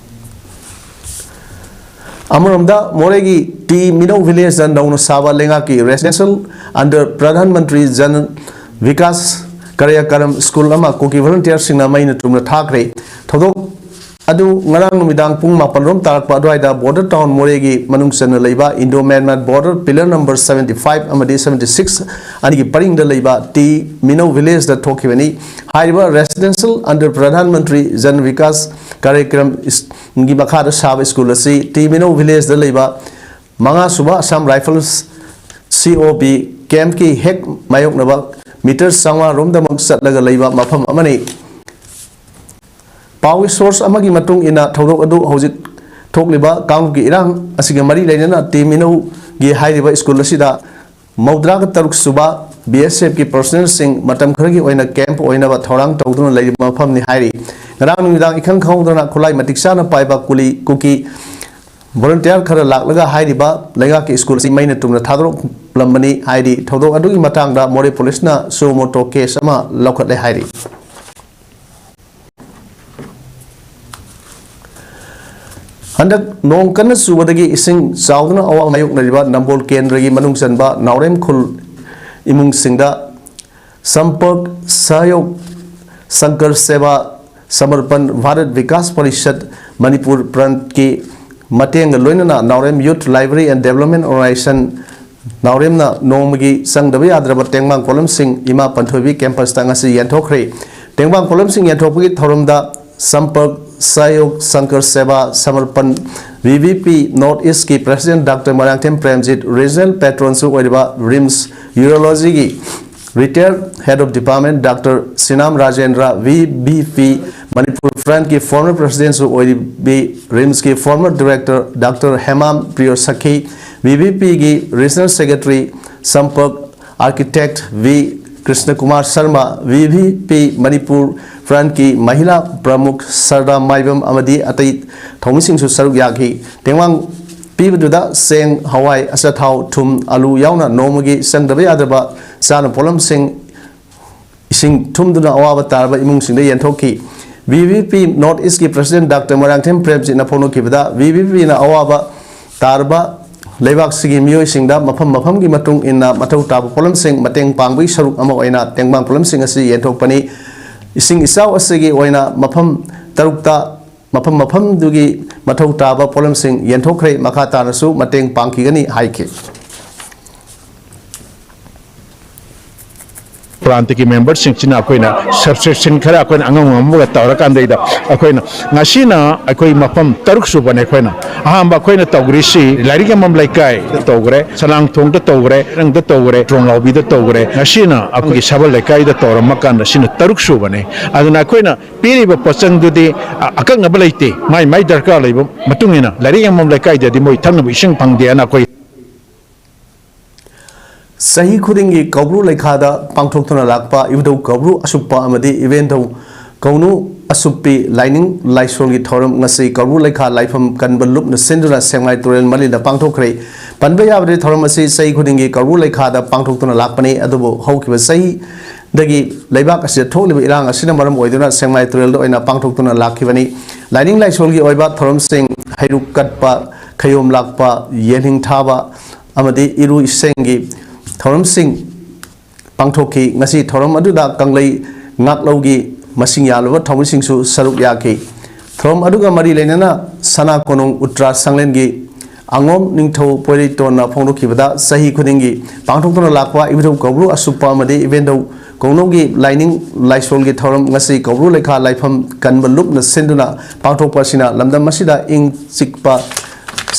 ꯑꯃꯔꯣꯝꯗ ꯃꯣꯔꯦꯒꯤ ꯇꯤ ꯃꯤꯅꯧ ꯚꯤꯂꯦꯖꯇ ꯅꯧꯅ ꯁꯥꯕ ꯂꯩꯉꯥꯛꯀꯤ residential under Pradhan Mantri Jan Vikas ꯀꯔꯌꯀꯔꯝ school ꯑꯃ ꯀꯨꯀꯤ ꯚꯣꯂꯨꯟꯇꯤꯌꯔꯁꯤꯡꯅ ꯃꯩꯅ ꯇꯨꯝꯅ ꯊꯥꯈ꯭ꯔꯦ꯫ ꯊꯧꯗꯣꯛ ꯑꯗꯨ ꯉꯔꯥꯡ ꯅꯨꯃꯤꯗꯥꯡ ꯄꯨꯡ ꯃꯥꯄꯜ ꯔꯣꯝ ꯇꯥꯔꯛꯄ ꯑꯗꯨꯋꯥꯏꯗ border town ꯃꯣꯔꯦꯒꯤ ꯃꯅꯨꯡ ꯆꯟꯅ ꯂꯩꯕ Indo Myanmar border pillar number seventy five ꯑꯃꯗꯤ seventy six ꯑꯅꯤꯒꯤ ꯄꯔꯤꯡꯗ ꯂꯩꯕ ꯇꯤ ꯃꯤꯅꯧ villageꯗ ꯊꯣꯛꯈꯤꯕꯅꯤ꯫ ꯍꯥꯏꯔꯤꯕ residential under Pradhan Mantri Jan Vikas Karyakramꯒꯤ ꯃꯈꯥꯗ ꯁꯥꯕ ꯁ꯭ꯀꯨꯜ ꯑꯁꯤ ꯇꯤ ꯃꯤꯅꯧ villageꯗ ꯂꯩꯕ ꯃꯉꯥ ꯁꯨꯕ Assam Rifles C O B campꯀꯤ ꯍꯦꯛ ꯃꯥꯌꯣꯛꯅꯕ ꯃꯤꯇꯔ ꯆꯥꯝꯃꯉꯥ ꯔꯣꯝꯗꯃꯛ ꯆꯠꯂꯒ ꯂꯩꯕ ꯃꯐꯝ ꯑꯃꯅꯤ꯫ ꯄꯥꯎꯒꯤ source ꯑꯃꯒꯤ ꯃꯇꯨꯡ ꯏꯟꯅ, ꯊꯧꯗꯣꯛ ꯑꯗꯨ ꯍꯧꯖꯤꯛ ꯊꯣꯛꯂꯤꯕ ꯀꯥꯡꯂꯨꯞꯀꯤ ꯏꯔꯥꯡ ꯑꯁꯤꯒ ꯃꯔꯤ ꯂꯩꯅꯅ ꯇꯤ ꯃꯤꯅꯧꯒꯤ ꯍꯥꯏꯔꯤꯕ ꯁ꯭ꯀꯨꯜ ꯑꯁꯤꯗ ꯃꯧꯗ꯭ꯔꯥꯒ ꯇꯔꯨꯛ ꯁꯨꯕ B S Fꯀꯤ personnelꯁꯤꯡ ꯃꯇꯝ ꯈꯔꯒꯤ ꯑꯣꯏꯅ camp ꯑꯣꯏꯅꯕ ꯊꯧꯔꯥꯡ ꯇꯧꯗꯨꯅ ꯂꯩꯔꯤꯕ ꯃꯐꯝꯅꯤ ꯍꯥꯏꯔꯤ꯫ ꯉꯔꯥꯡ ꯅꯨꯃꯤꯗꯥꯡ ꯏꯈꯪ ꯈꯪꯍꯧꯗꯅ ꯈꯨꯠꯂꯥꯏ ꯃꯇꯤꯛ ꯆꯥꯅ ꯄꯥꯏꯕ ꯀꯨꯂꯤ ꯀꯨꯀꯤ volunteer ꯈꯔ ꯂꯥꯛꯂꯒ ꯍꯥꯏꯔꯤꯕ ꯂꯩꯉꯥꯛꯀꯤ ꯁ꯭ꯀꯨꯜ ꯑꯁꯤ ꯃꯩꯅ ꯇꯨꯝꯅ ꯊꯥꯗꯣꯔꯛꯂꯝꯕꯅꯤ ꯍꯥꯏꯔꯤ꯫ ꯊꯧꯗꯣꯛ ꯑꯗꯨꯒꯤ ꯃꯇꯥꯡꯗ ꯃꯣꯔꯦ ꯄꯨꯂꯤꯁꯅ suo motu case ꯑꯃ ꯂꯧꯈꯠꯂꯦ ꯍꯥꯏꯔꯤ꯫ ꯍꯟꯗꯛ ꯅꯣꯡ ꯀꯟꯅ ꯆꯨꯕꯗꯒꯤ ꯏꯁꯤꯡ ꯆꯥꯎꯗꯨꯅ ꯑꯋꯥꯕ ꯃꯥꯌꯣꯛꯅꯔꯤꯕ ꯅꯝꯕꯣꯜ ꯀꯦꯟꯗ꯭ꯔꯒꯤ ꯃꯅꯨꯡ ꯆꯟꯕ ꯅꯥꯎꯔꯦꯝ ꯈꯨꯜ ꯏꯃꯨꯡꯁꯤꯡꯗ Sampark Sahyog Sankar Seva Samarpan Bharat Vikas Parishad Manipur Prantꯀꯤ ꯃꯇꯦꯡꯒ ꯂꯣꯏꯅꯅ Naorem Youth Library and Development Organization ꯅꯥꯎꯔꯦꯝꯅ ꯅꯣꯡꯃꯒꯤ ꯆꯪꯗꯕ ꯌꯥꯗ꯭ꯔꯕ ꯇꯦꯡꯕꯥꯡ ꯀꯣꯂꯝꯁꯤꯡ ꯏꯃꯥ ꯄꯟꯊꯣꯏꯕꯤ campusꯇ ꯉꯁꯤ ꯌꯦꯟꯊꯣꯛꯈ꯭ꯔꯦ꯫ ꯇꯦꯡꯕꯥꯡ ꯀꯣꯂꯝꯁꯤꯡ ꯌꯦꯟꯊꯣꯛꯄꯒꯤ ꯊꯧꯔꯝꯗ Sampark Sahyog Sankar Seva Samarpan V V P North Eastꯀꯤ president Doctor Moirangthem Premjit, regional patronꯁꯨ ꯑꯣꯏꯔꯤꯕ RIMS Urologyꯒꯤ retired head of department Doctor Sinam Rajendra, V V P Manipur Prantꯀꯤ former presidentꯁꯨ ꯑꯣꯏꯔꯤꯕꯤ RIMSꯀꯤ former director Doctor Hemam ꯄ꯭ꯔꯤꯌꯣ ꯁꯈꯤ, V V Pꯒꯤ regional secretary Sampark architect V Krishna Kumar Sharma, V V P Manipur Prantꯀꯤ ꯃꯍꯤꯂꯥ ꯄ꯭ꯔꯃꯨꯈ ꯁꯔꯗꯥ ꯃꯥꯏꯕꯝ ꯑꯃꯗꯤ ꯑꯇꯩ ꯊꯧꯃꯤꯁꯤꯡꯁꯨ ꯁꯔꯨꯛ ꯌꯥꯈꯤ꯫ ꯇꯦꯡꯕꯥꯡ ꯄꯤꯕꯗꯨꯗ ꯆꯦꯡ, ꯍꯋꯥꯏ, ꯑꯆꯥꯊꯥꯎ, ꯊꯨꯝ, ꯑꯂꯨ ꯌꯥꯎꯅ ꯅꯣꯡꯃꯒꯤ ꯆꯪꯗꯕ ꯌꯥꯗ꯭ꯔꯕ ꯆꯥꯅ ꯄꯣꯠꯂꯝꯁꯤꯡ ꯏꯁꯤꯡ ꯊꯨꯝꯗꯨꯅ ꯑꯋꯥꯕ ꯇꯥꯔꯕ ꯏꯃꯨꯡꯁꯤꯡꯗ ꯌꯦꯟꯊꯣꯛꯈꯤ꯫ V V P North Eastꯀꯤ president Doctor Moirangthem ꯄ꯭ꯔꯦꯝꯖꯤꯠꯅ ꯐꯣꯡꯗꯣꯛꯈꯤꯕꯗ, V V Pꯅ ꯑꯋꯥꯕ ꯇꯥꯔꯕ ꯂꯩꯕꯥꯛꯁꯤꯒꯤ ꯃꯤꯑꯣꯏꯁꯤꯡꯗ ꯃꯐꯝ ꯃꯐꯝꯒꯤ ꯃꯇꯨꯡ ꯏꯟꯅ ꯃꯊꯧ ꯇꯥꯕ ꯄꯣꯠꯂꯝꯁꯤꯡ ꯃꯇꯦꯡ ꯄꯥꯡꯕꯒꯤ ꯁꯔꯨꯛ ꯑꯃ ꯑꯣꯏꯅ ꯇꯦꯡꯕꯥꯡ ꯄꯣꯠꯂꯝꯁꯤꯡ ꯑꯁꯤ ꯌꯦꯟꯊꯣꯛꯄꯅꯤ꯫ ꯏꯁꯤꯡ ꯏꯆꯥꯎ ꯑꯁꯤꯒꯤ ꯑꯣꯏꯅ ꯃꯐꯝ ꯇꯔꯨꯛꯇ ꯃꯐꯝ ꯃꯐꯝꯗꯨꯒꯤ ꯃꯊꯧ ꯇꯥꯕ ꯄꯣꯠꯂꯝꯁꯤꯡ ꯌꯦꯟꯊꯣꯛꯈ꯭ꯔꯦ꯫ ꯃꯈꯥ ꯇꯥꯅꯁꯨ ꯃꯇꯦꯡ ꯄꯥꯡꯈꯤꯒꯅꯤ ꯍꯥꯏꯈꯤ꯫ ꯄ꯭ꯂꯥꯟꯠꯀꯤ ꯃꯦꯝꯕꯔꯁꯤꯡꯁꯤꯅ ꯑꯩꯈꯣꯏꯅ ꯁꯕꯁꯦꯛꯁꯟ ꯈꯔ ꯑꯩꯈꯣꯏꯅ ꯑꯉꯝ ꯑꯉꯝꯕꯒ ꯇꯧꯔꯀꯥꯟꯗꯩꯗ ꯑꯩꯈꯣꯏꯅ ꯉꯁꯤꯅ ꯑꯩꯈꯣꯏ ꯃꯐꯝ ꯇꯔꯨꯛ ꯁꯨꯕꯅꯦ꯫ ꯑꯩꯈꯣꯏꯅ ꯑꯍꯥꯟꯕ ꯑꯩꯈꯣꯏꯅ ꯇꯧꯈ꯭ꯔꯤꯁꯤ ꯂꯥꯏꯔꯤꯛ ꯌꯦꯡꯐꯝ ꯂꯩꯀꯥꯏꯗ ꯇꯧꯈ꯭ꯔꯦ, ꯁꯂꯥꯡꯊꯣꯡꯗ ꯇꯧꯈ꯭ꯔꯦ, ꯔꯪꯗ ꯇꯧꯈ꯭ꯔꯦ, ꯇ꯭ꯔꯣꯡꯂꯥꯎꯕꯤꯗ ꯇꯧꯈ꯭ꯔꯦ꯫ ꯉꯁꯤꯅ ꯑꯩꯈꯣꯏꯒꯤ ꯁꯕꯜ ꯂꯩꯀꯥꯏꯗ ꯇꯧꯔꯝꯃ ꯀꯥꯟꯗ ꯁꯤꯅ ꯇꯔꯨꯛ ꯁꯨꯕꯅꯦ꯫ ꯑꯗꯨꯅ ꯑꯩꯈꯣꯏꯅ ꯄꯤꯔꯤꯕ ꯄꯣꯠꯆꯪꯗꯨꯗꯤ ꯑ-, ꯑꯀꯛꯅꯕ ꯂꯩꯇꯦ꯫ ꯃꯥꯏ ꯃꯥꯏ ꯗꯔꯀꯥꯔ ꯂꯩꯕ ꯃꯇꯨꯡ ꯏꯟꯅ ꯂꯥꯏꯔꯤꯛ ꯌꯦꯡꯐꯝ ꯂꯩꯀꯥꯏꯗꯗꯤ ꯃꯣꯏ ꯊꯛꯅꯕ ꯏꯁꯤꯡ ꯐꯪꯗꯦꯅ ꯑꯩꯈꯣꯏ ꯆꯍꯤ ꯈꯨꯗꯤꯡꯒꯤ ꯀꯧꯕ꯭ꯔꯨ ꯂꯩꯈꯥꯗ ꯄꯥꯡꯊꯣꯛꯇꯨꯅ ꯂꯥꯛꯄ ꯏꯕꯨꯙꯧ ꯀꯧꯕ꯭ꯔꯨ ꯑꯁꯨꯞꯄ ꯑꯃꯗꯤ ꯏꯕꯦꯟꯙꯧ ꯀꯧꯅꯨ ꯑꯁꯨꯞꯄꯤ ꯂꯥꯏꯅꯤꯡ ꯂꯥꯏꯁꯣꯜꯒꯤ ꯊꯧꯔꯝ ꯉꯁꯤ ꯀꯧꯕ꯭ꯔꯨ ꯂꯩꯈꯥ ꯂꯥꯏꯐꯝ ꯀꯟꯕ ꯂꯨꯞꯅ ꯁꯤꯟꯗꯨꯅ ꯁꯦꯛꯃꯥꯏ ꯇꯨꯔꯦꯜ ꯃꯂꯤꯗ ꯄꯥꯡꯊꯣꯛꯈ꯭ꯔꯦ꯫ ꯄꯟꯕ ꯌꯥꯕꯗꯤ ꯊꯧꯔꯝ ꯑꯁꯤ ꯆꯍꯤ ꯈꯨꯗꯤꯡꯒꯤ ꯀꯧꯕ꯭ꯔꯨ ꯂꯩꯈꯥꯗ ꯄꯥꯡꯊꯣꯛꯇꯨꯅ ꯂꯥꯛꯄꯅꯤ, ꯑꯗꯨꯕꯨ ꯍꯧꯈꯤꯕ ꯆꯍꯤꯗꯒꯤ ꯂꯩꯕꯥꯛ ꯑꯁꯤꯗ ꯊꯣꯛꯂꯤꯕ ꯏꯔꯥꯡ ꯑꯁꯤꯅ ꯃꯔꯝ ꯑꯣꯏꯗꯨꯅ ꯁꯦꯛꯃꯥꯏ ꯇꯨꯔꯦꯜꯗ ꯑꯣꯏꯅ ꯄꯥꯡꯊꯣꯛꯇꯨꯅ ꯂꯥꯛꯈꯤꯕꯅꯤ꯫ ꯂꯥꯏꯅꯤꯡ ꯂꯥꯏꯁꯣꯜꯒꯤ ꯑꯣꯏꯕ ꯊꯧꯔꯝꯁꯤꯡ, ꯍꯩꯔꯨꯛ ꯀꯠꯄ, ꯈꯌꯣꯝ ꯂꯥꯛꯄ, ꯌꯦꯟꯍꯤꯡ ꯊꯥꯕ ꯑꯃꯗꯤ ꯏꯔꯨ ꯏꯁꯤꯡꯒꯤ ꯊꯧꯔꯝꯁꯤꯡ ꯄꯥꯡꯊꯣꯛꯈꯤ꯫ ꯉꯁꯤ ꯊꯧꯔꯝ ꯑꯗꯨꯗ ꯀꯪꯂꯩ ꯉꯥꯛꯂꯧꯒꯤ ꯃꯁꯤꯡ ꯌꯥꯝꯂꯕ ꯊꯧꯃꯤꯁꯤꯡꯁꯨ ꯁꯔꯨꯛ ꯌꯥꯈꯤ꯫ ꯊꯧꯔꯝ ꯑꯗꯨꯒ ꯃꯔꯤ ꯂꯩꯅꯅ ꯁꯅꯥ ꯀꯣꯅꯨꯡ ꯎꯇ꯭ꯔꯥ ꯁꯪꯂꯦꯟꯒꯤ ꯑꯉꯣꯝ ꯅꯤꯡꯊꯧ ꯄꯣꯏꯔꯩꯇꯣꯟꯅ ꯐꯣꯡꯗꯣꯛꯈꯤꯕꯗ, ꯆꯍꯤ ꯈꯨꯗꯤꯡꯒꯤ ꯄꯥꯡꯊꯣꯛꯇꯨꯅ ꯂꯥꯛꯄ ꯏꯕꯨꯙꯧ ꯀꯧꯕ꯭ꯔꯨ ꯑꯁꯨꯞꯄ ꯑꯃꯗꯤ ꯏꯕꯦꯟꯙꯧ ꯀꯧꯅꯧꯒꯤ ꯂꯥꯏꯅꯤꯡ ꯂꯥꯏꯁꯣꯜꯒꯤ ꯊꯧꯔꯝ ꯉꯁꯤ ꯀꯧꯕ꯭ꯔꯨ ꯂꯩꯈꯥ ꯂꯥꯏꯐꯝ ꯀꯟꯕ ꯂꯨꯞꯅ ꯁꯤꯟꯗꯨꯅ ꯄꯥꯡꯊꯣꯛꯄ ꯑꯁꯤꯅ ꯂꯝꯗꯝ ꯑꯁꯤꯗ ꯏꯪ ꯆꯤꯛꯄ,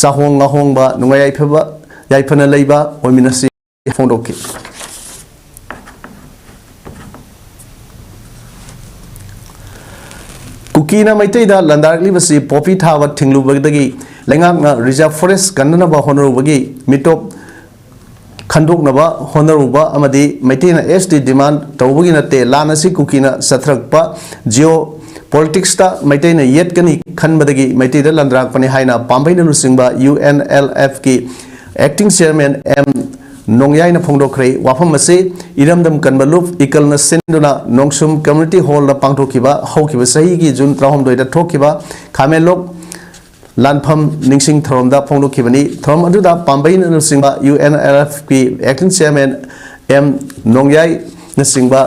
ꯆꯥꯍꯣꯡ ꯉꯥꯍꯣꯡꯕ, ꯅꯨꯡꯉꯥꯏ ꯌꯥꯏꯐꯕ, ꯌꯥꯏꯐꯅ ꯂꯩꯕ ꯑꯣꯏꯃꯤꯟꯅꯁꯤ ꯐꯣꯡꯗꯣꯛꯈꯤ꯫ ꯀꯨꯀꯤꯅ ꯃꯩꯇꯩꯗ ꯂꯥꯟꯗꯥꯔꯛꯂꯤꯕꯁꯤ ꯄꯣꯄꯤ ꯊꯥꯕ ꯊꯤꯡꯂꯨꯕꯗꯒꯤ ꯂꯩꯉꯥꯛꯅ ꯔꯤꯖꯥꯔꯚ ꯐꯣꯔꯦꯁ ꯀꯟꯅꯅꯕ ꯍꯣꯠꯅꯔꯨꯕꯒꯤ ꯃꯤꯇꯣꯞ ꯈꯟꯗꯣꯛꯅꯕ ꯍꯣꯠꯅꯔꯨꯕ ꯑꯃꯗꯤ ꯃꯩꯇꯩꯅ ꯑꯦꯁ ꯇꯤ ꯗꯤꯃꯥꯟ ꯇꯧꯕꯒꯤ ꯅꯠꯇꯦ꯫ ꯂꯥꯟ ꯑꯁꯤ ꯀꯨꯀꯤꯅ ꯆꯠꯊꯔꯛꯄ ꯖꯤꯑꯣ ꯄꯣꯂꯤꯇꯤꯛꯁꯇ ꯃꯩꯇꯩꯅ ꯌꯦꯠꯀꯅꯤ ꯈꯟꯕꯗꯒꯤ ꯃꯩꯇꯩꯗ ꯂꯥꯟꯗꯥꯔꯛꯄꯅꯤ ꯍꯥꯏꯅ ꯄꯥꯝꯕꯩꯅ ꯂꯨꯆꯤꯡꯕ ꯌꯨ ꯑꯦꯟ ꯑꯦꯜ ꯑꯦꯐꯀꯤ ꯑꯦꯛꯇꯤꯡ ꯆꯤꯌꯔꯃꯦꯟ ꯑꯦꯝ ꯅꯣꯡꯌꯥꯏꯅ ꯐꯣꯡꯗꯣꯛꯈ꯭ꯔꯦ꯫ ꯋꯥꯐꯝ ꯑꯁꯤ ꯏꯔꯝꯗꯝ ꯀꯟꯕ ꯂꯨꯞ ꯏꯀꯜꯅ ꯁꯤꯟꯗꯨꯅ ꯅꯣꯡꯁꯨꯝ ꯀꯝꯃ꯭ꯌꯨꯅꯤꯇꯤ ꯍꯣꯜꯗ ꯄꯥꯡꯊꯣꯛꯈꯤꯕ ꯍꯧꯈꯤꯕ ꯆꯍꯤꯒꯤ ꯖꯨꯟ ꯇꯔꯥꯍꯨꯝꯗꯣꯏꯗ ꯊꯣꯛꯈꯤꯕ ꯈꯥꯃꯦꯟꯂꯣꯛ ꯂꯥꯟꯐꯝ ꯅꯤꯡꯁꯤꯡ ꯊꯧꯔꯝꯗ ꯐꯣꯡꯗꯣꯛꯈꯤꯕꯅꯤ꯫ ꯊꯧꯔꯝ ꯑꯗꯨꯗ ꯄꯥꯝꯕꯩꯅ ꯂꯨꯆꯤꯡꯕ ꯌꯨ ꯑꯦꯟ ꯑꯦꯜ ꯑꯦꯐꯀꯤ ꯑꯦꯛꯇꯤꯡ ꯆꯤꯌꯔꯃꯦꯟ ꯑꯦꯝ ꯅꯣꯡꯌꯥꯏꯅꯆꯤꯡꯕ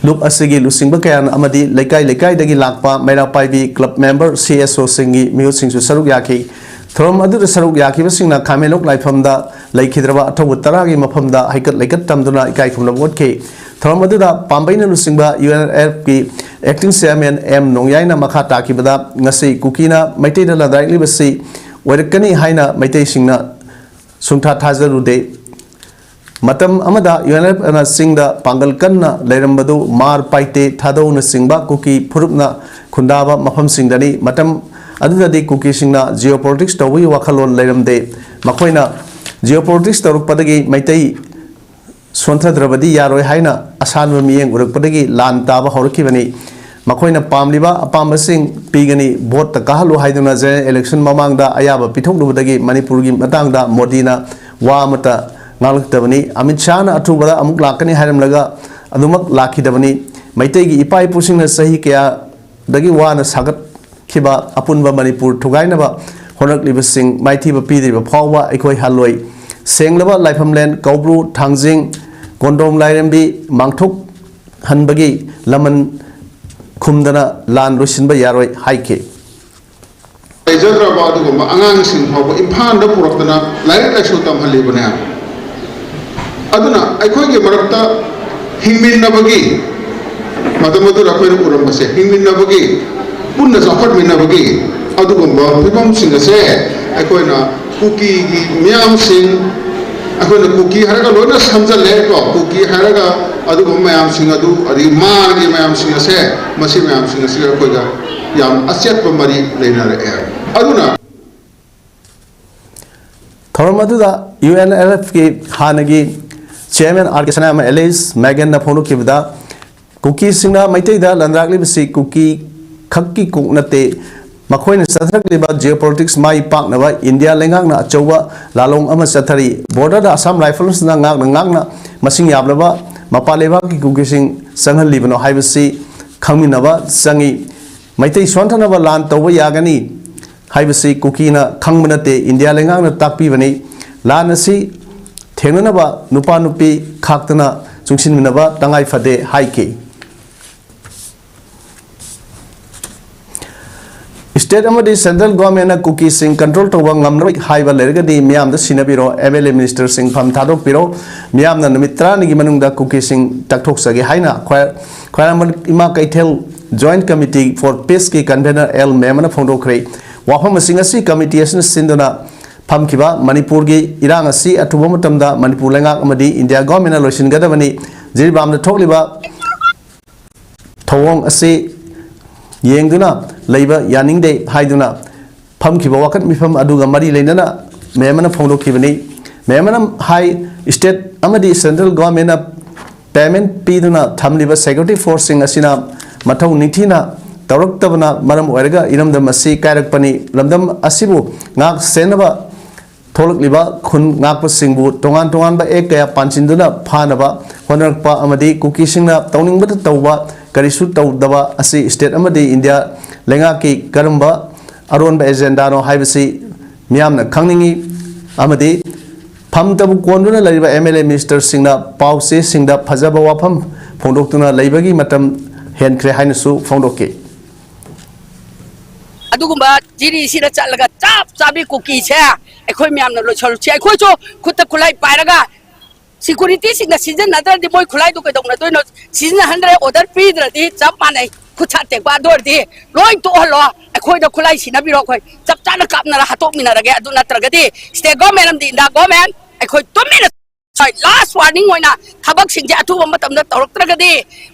ꯂꯨꯞ ꯑꯁꯤꯒꯤ ꯂꯨꯆꯤꯡꯕ ꯀꯌꯥꯅ ꯑꯃꯗꯤ ꯂꯩꯀꯥꯏ ꯂꯩꯀꯥꯏꯗꯒꯤ ꯂꯥꯛꯄ ꯃꯩꯔꯥ ꯄꯥꯏꯕꯤ ꯀ꯭ꯂꯕ ꯃꯦꯝꯕꯔ, ꯁꯤ ꯑꯦꯁ ꯑꯣꯁꯤꯡꯒꯤ ꯃꯤꯍꯨꯠꯁꯤꯡꯁꯨ ꯁꯔꯨꯛ ꯌꯥꯈꯤ꯫ ꯊꯧꯔꯝ ꯑꯗꯨꯗ ꯁꯔꯨꯛ ꯌꯥꯈꯤꯕꯁꯤꯡꯅ ꯈꯥꯃꯦꯟꯂꯣꯛ ꯂꯥꯏꯐꯝꯗ ꯂꯩꯈꯤꯗ꯭ꯔꯕ ꯑꯊꯧꯕ ꯇꯔꯥꯒꯤ ꯃꯐꯝꯗ ꯍꯩꯀꯠ ꯂꯩꯀꯠ ꯇꯝꯗꯨꯅ ꯏꯀꯥꯏ ꯈꯨꯝꯅꯕ ꯎꯠꯈꯤ꯫ ꯊꯧꯔꯝ ꯑꯗꯨꯗ ꯄꯥꯝꯕꯩꯅ ꯂꯨꯆꯤꯡꯕ ꯌꯨ ꯑꯦꯟ ꯑꯦꯜ ꯑꯦꯐꯀꯤ acting chairman ꯑꯦꯝ ꯅꯣꯡꯌꯥꯏꯅ ꯃꯈꯥ ꯇꯥꯈꯤꯕꯗ, ꯉꯁꯤ ꯀꯨꯀꯤꯅ ꯃꯩꯇꯩꯗ ꯂꯥꯟꯗꯥꯔꯛꯂꯤꯕꯁꯤ ꯑꯣꯏꯔꯛꯀꯅꯤ ꯍꯥꯏꯅ ꯃꯩꯇꯩꯁꯤꯡꯅ ꯁꯨꯡꯊꯥ ꯊꯥꯖꯔꯨꯗꯦ꯫ ꯃꯇꯝ ꯑꯃꯗ ꯌꯨ ꯑꯦꯟ ꯑꯦꯜ ꯑꯦꯐꯅ ꯆꯤꯡꯗ ꯄꯥꯡꯒꯜ ꯀꯟꯅ ꯂꯩꯔꯝꯕꯗꯨ ꯃꯥꯔ ꯄꯥꯏꯇꯦ, ꯊꯥꯗꯧꯅꯆꯤꯡꯕ ꯀꯨꯀꯤ ꯐꯨꯔꯨꯞꯅ ꯈꯨꯟꯗꯥꯕ ꯃꯐꯝꯁꯤꯡꯗꯅꯤ꯫ ꯃꯇꯝ ꯑꯗꯨꯗꯗꯤ ꯀꯨꯀꯤꯁꯤꯡꯅ geopolitics ꯇꯧꯕꯒꯤ ꯋꯥꯈꯜꯂꯣꯟ ꯂꯩꯔꯝꯗꯦ꯫ ꯃꯈꯣꯏꯅ geopolitics ꯇꯧꯔꯛꯄꯗꯒꯤ ꯃꯩꯇꯩ ꯁꯣꯟꯊꯗ꯭ꯔꯕꯗꯤ ꯌꯥꯔꯣꯏ ꯍꯥꯏꯅ ꯑꯁꯥꯟꯕ ꯃꯤꯠꯌꯦꯡ ꯎꯔꯛꯄꯗꯒꯤ ꯂꯥꯟ ꯇꯥꯕ ꯍꯧꯔꯛꯈꯤꯕꯅꯤ꯫ ꯃꯈꯣꯏꯅ ꯄꯥꯝꯂꯤꯕ ꯑꯄꯥꯝꯕꯁꯤꯡ ꯄꯤꯒꯅꯤ, ꯚꯣꯠꯇ ꯀꯥꯍꯜꯂꯨ ꯍꯥꯏꯗꯨꯅ general election ꯃꯃꯥꯡꯗ ꯑꯌꯥꯕ ꯄꯤꯊꯣꯛꯂꯨꯕꯗꯒꯤ ꯃꯅꯤꯄꯨꯔꯒꯤ ꯃꯇꯥꯡꯗ ꯃꯣꯗꯤꯅ ꯋꯥ ꯑꯃꯠꯇ ꯉꯥꯡꯂꯛꯇꯕꯅꯤ꯫ ꯑꯃꯤꯠ ꯁꯥꯍꯅ ꯑꯊꯨꯕꯗ ꯑꯃꯨꯛ ꯂꯥꯛꯀꯅꯤ ꯍꯥꯏꯔꯝꯂꯒ ꯑꯗꯨꯃꯛ ꯂꯥꯛꯈꯤꯗꯕꯅꯤ꯫ ꯃꯩꯇꯩꯒꯤ ꯏꯄꯥ ꯏꯄꯨꯁꯤꯡꯅ ꯆꯍꯤ ꯀꯌꯥꯗꯒꯤ ꯋꯥꯅ ꯁꯥꯒꯠꯈꯤꯕ ꯑꯄꯨꯟꯕ ꯃꯅꯤꯄꯨꯔ ꯊꯨꯒꯥꯏꯅꯕ ꯍꯣꯠꯅꯔꯛꯂꯤꯕꯁꯤꯡ ꯃꯥꯏꯊꯤꯕ ꯄꯤꯗ꯭ꯔꯤꯕ ꯐꯥꯎꯕ ꯑꯩꯈꯣꯏ ꯍꯜꯂꯣꯏ꯫ ꯁꯦꯡꯂꯕ ꯂꯥꯏꯐꯝꯂꯦꯟ ꯀꯧꯕ꯭ꯔꯨ, ꯊꯥꯡꯖꯤꯡ, ꯀꯣꯟꯗꯣꯡ ꯂꯥꯏꯔꯦꯝꯕꯤ ꯃꯥꯡꯊꯣꯛ ꯍꯟꯕꯒꯤ ꯂꯃꯟ ꯈꯨꯝꯗꯅ ꯂꯥꯟ ꯂꯣꯏꯁꯤꯟꯕ ꯌꯥꯔꯣꯏ ꯍꯥꯏꯈꯤ꯫ ꯂꯩꯖꯗ꯭ꯔꯕ ꯑꯗꯨꯒꯨꯝꯕ ꯑꯉꯥꯡꯁꯤꯡ ꯐꯥꯎꯕ ꯏꯝꯐꯥꯜꯗ ꯄꯨꯔꯛꯇꯅ ꯂꯥꯏꯔꯤꯛ ꯂꯥꯏꯁꯨ ꯇꯝꯍꯜꯂꯤꯕꯅꯦ꯫ ꯑꯗꯨꯅ ꯑꯩꯈꯣꯏꯒꯤ ꯃꯔꯛꯇ ꯍꯤꯡꯃꯤꯟꯅꯕꯒꯤ, ꯃꯇꯝ ꯑꯗꯨꯗ ꯑꯩꯈꯣꯏꯅ ꯎꯔꯝꯕꯁꯦ, ꯍꯤꯡꯃꯤꯟꯅꯕꯒꯤ, ꯄꯨꯟꯅ ꯆꯥꯎꯈꯠꯃꯤꯟꯅꯕꯒꯤ ꯑꯗꯨꯒꯨꯝꯕ ꯐꯤꯕꯝꯁꯤꯡ ꯑꯁꯦ ꯑꯩꯈꯣꯏꯅ ꯀꯨꯀꯤꯒꯤ ꯃꯤꯌꯥꯝꯁꯤꯡ, ꯑꯩꯈꯣꯏꯅ ꯀꯨꯀꯤ ꯍꯥꯏꯔꯒ ꯂꯣꯏꯅ ꯁꯝꯖꯜꯂꯦ ꯀꯣ꯫ ꯀꯨꯀꯤ ꯍꯥꯏꯔꯒ ꯑꯗꯨꯒꯨꯝꯕ ꯃꯌꯥꯝꯁꯤꯡ ꯑꯗꯨ, ꯑꯗꯒꯤ ꯃꯥꯔꯒꯤ ꯃꯌꯥꯝꯁꯤꯡ ꯑꯁꯦ, ꯃꯁꯤ ꯃꯌꯥꯝꯁꯤꯡ ꯑꯁꯤꯒ ꯑꯩꯈꯣꯏꯒ ꯌꯥꯝ ꯑꯆꯦꯠꯄ ꯃꯔꯤ ꯂꯩꯅꯔꯛꯑꯦ꯫ ꯑꯗꯨꯅ ꯊꯧꯔꯝ ꯑꯗꯨꯗ ꯌꯨ ꯑꯦꯟ ꯑꯦꯜ ꯑꯦꯐꯀꯤ ꯍꯥꯟꯅꯒꯤ chairman ꯑꯥꯔ ꯀꯦ ꯁꯅꯥꯌꯥꯝꯕ ꯑꯦꯂꯤꯁ ꯃꯦꯒꯟꯅ ꯐꯣꯡꯗꯣꯛꯈꯤꯕꯗ, ꯀꯨꯀꯤꯁꯤꯡꯅ ꯃꯩꯇꯩꯗ ꯂꯥꯟꯗꯥꯔꯛꯂꯤꯕꯁꯤ ꯀꯨꯀꯤ ꯈꯛꯀꯤ ꯀꯣꯛ ꯅꯠꯇꯦ꯫ ꯃꯈꯣꯏꯅ ꯆꯠꯊꯔꯛꯂꯤꯕ geopolitics ꯃꯥꯏ ꯄꯥꯛꯅꯕ ꯏꯟꯗꯤꯌꯥ ꯂꯩꯉꯥꯛꯅ ꯑꯆꯧꯕ ꯂꯥꯂꯣꯡ ꯑꯃ ꯆꯠꯊꯔꯤ꯫ Borderꯗ Assam Riflesꯅ ꯉꯥꯛꯅ ꯉꯥꯛꯅ ꯃꯁꯤꯡ ꯌꯥꯝꯂꯕ ꯃꯄꯥꯟ ꯂꯩꯕꯥꯛꯀꯤ ꯀꯨꯀꯤꯁꯤꯡ ꯆꯪꯍꯜꯂꯤꯕꯅꯣ ꯍꯥꯏꯕꯁꯤ ꯈꯪꯃꯤꯟꯅꯕ ꯆꯪꯏ꯫ ꯃꯩꯇꯩ ꯁꯣꯟꯊꯅꯕ ꯂꯥꯟ ꯇꯧꯕ ꯌꯥꯒꯅꯤ ꯍꯥꯏꯕꯁꯤ ꯀꯨꯀꯤꯅ ꯈꯪꯕ ꯅꯠꯇꯦ, ꯏꯟꯗꯤꯌꯥ ꯂꯩꯉꯥꯛꯅ ꯇꯥꯛꯄꯤꯕꯅꯤ꯫ ꯂꯥꯟ ꯑꯁꯤ ꯊꯦꯡꯅꯅꯕ ꯅꯨꯄꯥ ꯅꯨꯄꯤ ꯈꯥꯛꯇꯅ ꯆꯨꯡꯁꯤꯟꯃꯤꯟꯅꯕ ꯇꯉꯥꯏ ꯐꯗꯦ ꯍꯥꯏꯈꯤ꯫ State ꯑꯃꯗꯤ central governmentꯅ ꯀꯨꯀꯤꯁꯤꯡ control ꯇꯧꯕ ꯉꯝꯂꯔꯣꯏ ꯍꯥꯏꯕ ꯂꯩꯔꯒꯗꯤ ꯃꯤꯌꯥꯝꯗ ꯁꯤꯟꯅꯕꯤꯔꯣ, MLA ministerꯁꯤꯡ ꯐꯝ ꯊꯥꯗꯣꯛꯄꯤꯔꯣ, ꯃꯤꯌꯥꯝꯅ ꯅꯨꯃꯤꯠ ꯇꯔꯥꯅꯤꯒꯤ ꯃꯅꯨꯡꯗ ꯀꯨꯀꯤꯁꯤꯡ ꯇꯛꯊꯣꯛꯆꯒꯦ ꯍꯥꯏꯅ ꯈ꯭ꯋꯥꯏ-, ꯈ꯭ꯋꯥꯏꯔꯝꯕꯟ ꯏꯃꯥ ꯀꯩꯊꯦꯜ Joint Committee for Peaceꯀꯤ convener ꯑꯦꯜ ꯃꯦꯃꯟꯅ ꯐꯣꯡꯗꯣꯛꯈ꯭ꯔꯦ꯫ ꯋꯥꯐꯝꯁꯤꯡ ꯑꯁꯤ committee ꯑꯁꯤꯅ ꯁꯤꯟꯗꯨꯅ ꯐꯝꯈꯤꯕ ꯃꯅꯤꯄꯨꯔꯒꯤ ꯏꯔꯥꯡ ꯑꯁꯤ ꯑꯊꯨꯕ ꯃꯇꯝꯗ ꯃꯅꯤꯄꯨꯔ ꯂꯩꯉꯥꯛ ꯑꯃꯗꯤ India governmentꯅ ꯂꯣꯏꯁꯤꯟꯒꯗꯕꯅꯤ꯫ ꯖꯤꯔꯤꯕꯥꯝꯗ ꯊꯣꯛꯂꯤꯕ ꯊꯧꯑꯣꯡ ꯑꯁꯤ ꯌꯦꯡꯗꯨꯅ ꯂꯩꯕ ꯌꯥꯅꯤꯡꯗꯦ ꯍꯥꯏꯗꯨꯅ ꯐꯝꯈꯤꯕ ꯋꯥꯀꯠ ꯃꯤꯐꯝ ꯑꯗꯨꯒ ꯃꯔꯤ ꯂꯩꯅꯅ ꯃꯦꯃꯟꯅ ꯐꯣꯡꯗꯣꯛꯈꯤꯕꯅꯤ꯫ ꯃꯦꯃꯟꯅ ꯍꯥꯏ, state ꯑꯃꯗꯤ central governmentꯅ payment ꯄꯤꯗꯨꯅ ꯊꯝꯂꯤꯕ security forceꯁꯤꯡ ꯑꯁꯤꯅ ꯃꯊꯧ ꯅꯤꯡꯊꯤꯅ ꯇꯧꯔꯛꯇꯕꯅ ꯃꯔꯝ ꯑꯣꯏꯔꯒ ꯏꯔꯝꯗꯝ ꯑꯁꯤ ꯀꯥꯏꯔꯛꯄꯅꯤ꯫ ꯂꯝꯗꯝ ꯑꯁꯤꯕꯨ ꯉꯥꯛ ꯁꯦꯟꯅꯕ ꯊꯣꯛꯂꯛꯂꯤꯕ ꯈꯨꯟ ꯉꯥꯛꯄꯁꯤꯡꯕꯨ ꯇꯣꯉꯥꯟ ꯇꯣꯉꯥꯟꯕ act ꯀꯌꯥ ꯄꯥꯟꯁꯤꯟꯗꯨꯅ ꯐꯥꯅꯕ ꯍꯣꯠꯅꯔꯛꯄ ꯑꯃꯗꯤ ꯀꯨꯀꯤꯁꯤꯡꯅ ꯇꯧꯅꯤꯡꯕꯇ ꯇꯧꯕ ꯀꯔꯤꯁꯨ ꯇꯧꯗꯕ ꯑꯁꯤ state ꯑꯃꯗꯤ India ꯂꯩꯉꯥꯛꯀꯤ ꯀꯔꯝꯕ ꯑꯔꯣꯟꯕ agendaꯅꯣ ꯍꯥꯏꯕꯁꯤ ꯃꯤꯌꯥꯝꯅ ꯈꯪꯅꯤꯡꯏ꯫ ꯑꯃꯗꯤ ꯐꯝꯇꯕꯨ ꯀꯣꯟꯗꯨꯅ ꯂꯩꯔꯤꯕ MLA ministerꯁꯤꯡꯅ ꯄꯥꯎ ꯆꯦꯁꯤꯡꯗ ꯐꯖꯕ ꯋꯥꯐꯝ ꯐꯣꯡꯗꯣꯛꯇꯨꯅ ꯂꯩꯕꯒꯤ ꯃꯇꯝ ꯍꯦꯟꯈ꯭ꯔꯦ ꯍꯥꯏꯅꯁꯨ ꯐꯣꯡꯗꯣꯛꯈꯤ꯫ ꯑꯗꯨꯒꯨꯝꯕ ꯖꯤꯔꯤꯁꯤꯗ ꯆꯠꯂꯒ ꯆꯞ ꯆꯥꯕꯤ ꯀꯨꯀꯤꯁꯦ ꯑꯩꯈꯣꯏ ꯃꯌꯥꯝꯅ ꯂꯣꯏꯁꯜꯂꯨꯁꯤ꯫ ꯑꯩꯈꯣꯏꯁꯨ ꯈꯨꯠꯇ ꯈꯨꯠꯂꯥꯏ ꯄꯥꯏꯔꯒ securityꯁꯤꯡꯅ ꯁꯤꯖꯤꯟꯅꯗ꯭ꯔꯗꯤ ꯃꯣꯏ ꯈꯨꯠꯂꯥꯏꯗꯨ ꯀꯩꯗꯧꯅꯗꯣꯏꯅꯣ? ꯁꯤꯖꯤꯟꯅꯍꯟꯗ꯭ꯔꯦ, order ꯄꯤꯗ꯭ꯔꯗꯤ ꯆꯞ ꯃꯥꯟꯅꯩ꯫ ꯈꯨꯠꯁꯥ ꯇꯦꯛꯄ ꯑꯗꯨ ꯑꯣꯏꯔꯗꯤ ꯂꯣꯏ ꯇꯣꯛꯍꯜꯂꯣ꯫ ꯑꯩꯈꯣꯏꯗ ꯈꯨꯠꯂꯥꯏ ꯁꯤꯟꯅꯕꯤꯔꯣ, ꯑꯩꯈꯣꯏ ꯆꯞ ꯆꯥꯅ ꯀꯥꯞꯅꯔ ꯍꯥꯠꯇꯣꯛꯃꯤꯟꯅꯔꯒꯦ꯫ ꯑꯗꯨ ꯅꯠꯇ꯭ꯔꯒꯗꯤ state government ꯑꯃꯗꯤ India government ꯑꯩꯈꯣꯏ ꯇꯨꯃꯤꯟꯅ last warning ꯑꯣꯏꯅ ꯊꯕꯛꯁꯤꯡꯁꯦ ꯑꯊꯨꯕ ꯃꯇꯝꯗ ꯇꯧꯔꯛꯇ꯭ꯔꯒꯗꯤ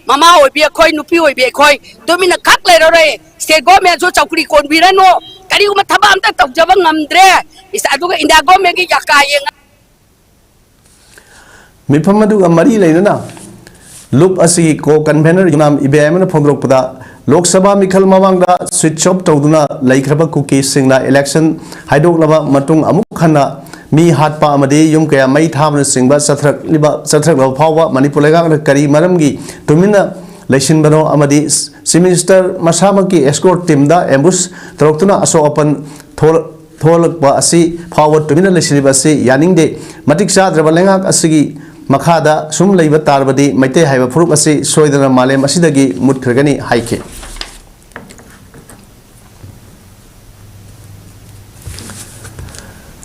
ꯃꯃꯥ ꯑꯣꯏꯕꯤ ꯑꯩꯈꯣꯏ, ꯅꯨꯄꯤ ꯑꯣꯏꯕꯤ ꯑꯩꯈꯣꯏ ꯇꯨꯃꯤꯟꯅ ꯈꯛ ꯂꯩꯔꯔꯣꯏ꯫ State governmentꯁꯨ ꯆꯧꯀ꯭ꯔꯤ ꯀꯣꯟꯕꯤꯔꯅꯨ꯫ ꯀꯔꯤꯒꯨꯝꯕ ꯊꯕꯛ ꯑꯝꯇ ꯇꯧꯖꯕ ꯉꯝꯗ꯭ꯔꯦ꯫ ꯏꯁ, ꯑꯗꯨꯒ India governmentꯒꯤ ꯌꯥꯀꯥ ꯌꯦꯡꯉ ꯃꯤꯐꯝ ꯑꯗꯨꯒ ꯃꯔꯤ ꯂꯩꯅꯅ ꯂꯨꯞ ꯑꯁꯤꯒꯤ co-convener ꯌꯨꯅꯥꯝ ꯏꯕꯦꯝꯍꯟꯅ ꯐꯣꯡꯗꯣꯔꯛꯄꯗ, ꯂꯣꯛ ꯁꯚꯥ ꯃꯤꯈꯜ ꯃꯃꯥꯡꯗ switch off ꯇꯧꯗꯨꯅ ꯂꯩꯈ꯭ꯔꯕ ꯀꯨꯀꯤꯁꯤꯡꯅ election ꯍꯥꯏꯗꯣꯛꯂꯕ ꯃꯇꯨꯡ ꯑꯃꯨꯛ ꯍꯟꯅ ꯃꯤ ꯍꯥꯠꯄ ꯑꯃꯗꯤ ꯌꯨꯝ ꯀꯌꯥ ꯃꯩ ꯊꯥꯕꯅꯆꯤꯡꯕ ꯆꯠꯊꯔꯛꯂꯤꯕ, ꯆꯠꯊꯔꯛꯂꯕ ꯐꯥꯎꯕ ꯃꯅꯤꯄꯨꯔ ꯂꯩꯉꯥꯛꯅ ꯀꯔꯤ ꯃꯔꯝꯒꯤ ꯇꯨꯃꯤꯟꯅ ꯂꯩꯁꯤꯟꯕꯅꯣ ꯑꯃꯗꯤ Chief Minister ꯃꯁꯥꯃꯛꯀꯤ escort teamꯗ ambush ꯇꯧꯔꯛꯇꯨꯅ ꯑꯁꯣꯛ ꯑꯄꯟ ꯊꯣꯛ-, ꯊꯣꯛꯍꯜꯂꯛꯄ ꯑꯁꯤ ꯐꯥꯎꯕ ꯇꯨꯃꯤꯟꯅ ꯂꯩꯁꯤꯜꯂꯤꯕ ꯑꯁꯤ ꯌꯥꯅꯤꯡꯗꯦ꯫ ꯃꯇꯤꯛ ꯆꯥꯗ꯭ꯔꯕ ꯂꯩꯉꯥꯛ ꯑꯁꯤꯒꯤ ꯃꯈꯥꯗ ꯁꯨꯝ ꯂꯩꯕ ꯇꯥꯔꯕꯗꯤ ꯃꯩꯇꯩ ꯍꯥꯏꯕ ꯐꯨꯔꯨꯞ ꯑꯁꯤ ꯁꯣꯏꯗꯅ ꯃꯥꯂꯦꯝ ꯑꯁꯤꯗꯒꯤ ꯃꯨꯠꯈ꯭ꯔꯒꯅꯤ ꯍꯥꯏꯈꯤ꯫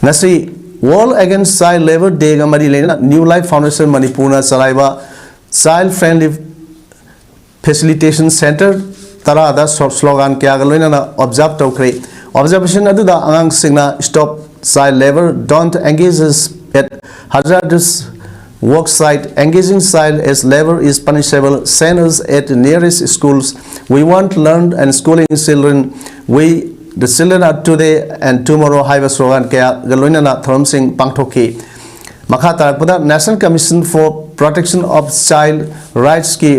ꯉꯁꯤ World Against Child Labour Day-ꯒ ꯃꯔꯤ ꯂꯩꯅꯅ New Life Foundation ꯃꯅꯤꯄꯨꯔꯅ ꯆꯂꯥꯏꯕ Child Friendly Facilitation Centre ꯇꯔꯥꯗ ꯁ꯭ꯂꯣ-, slogan ꯀꯌꯥꯒ ꯂꯣꯏꯅꯅ observe ꯇꯧꯈ꯭ꯔꯦ꯫ Observation ꯑꯗꯨꯗ ꯑꯉꯥꯡꯁꯤꯡꯅ "Stop child labour, don't engage us at hazardous work site, engaging child as labour is punishable, send us at nearest schools, we want learn and schooling children, we the children are today and tomorrow" ꯍꯥꯏꯕ slogan ꯀꯌꯥꯒ ꯂꯣꯏꯅꯅ ꯊꯧꯔꯝꯁꯤꯡ ꯄꯥꯡꯊꯣꯛꯈꯤ꯫ ꯃꯈꯥ ꯇꯥꯔꯛꯄꯗ National Commission for Protection of Child Rights-ꯀꯤ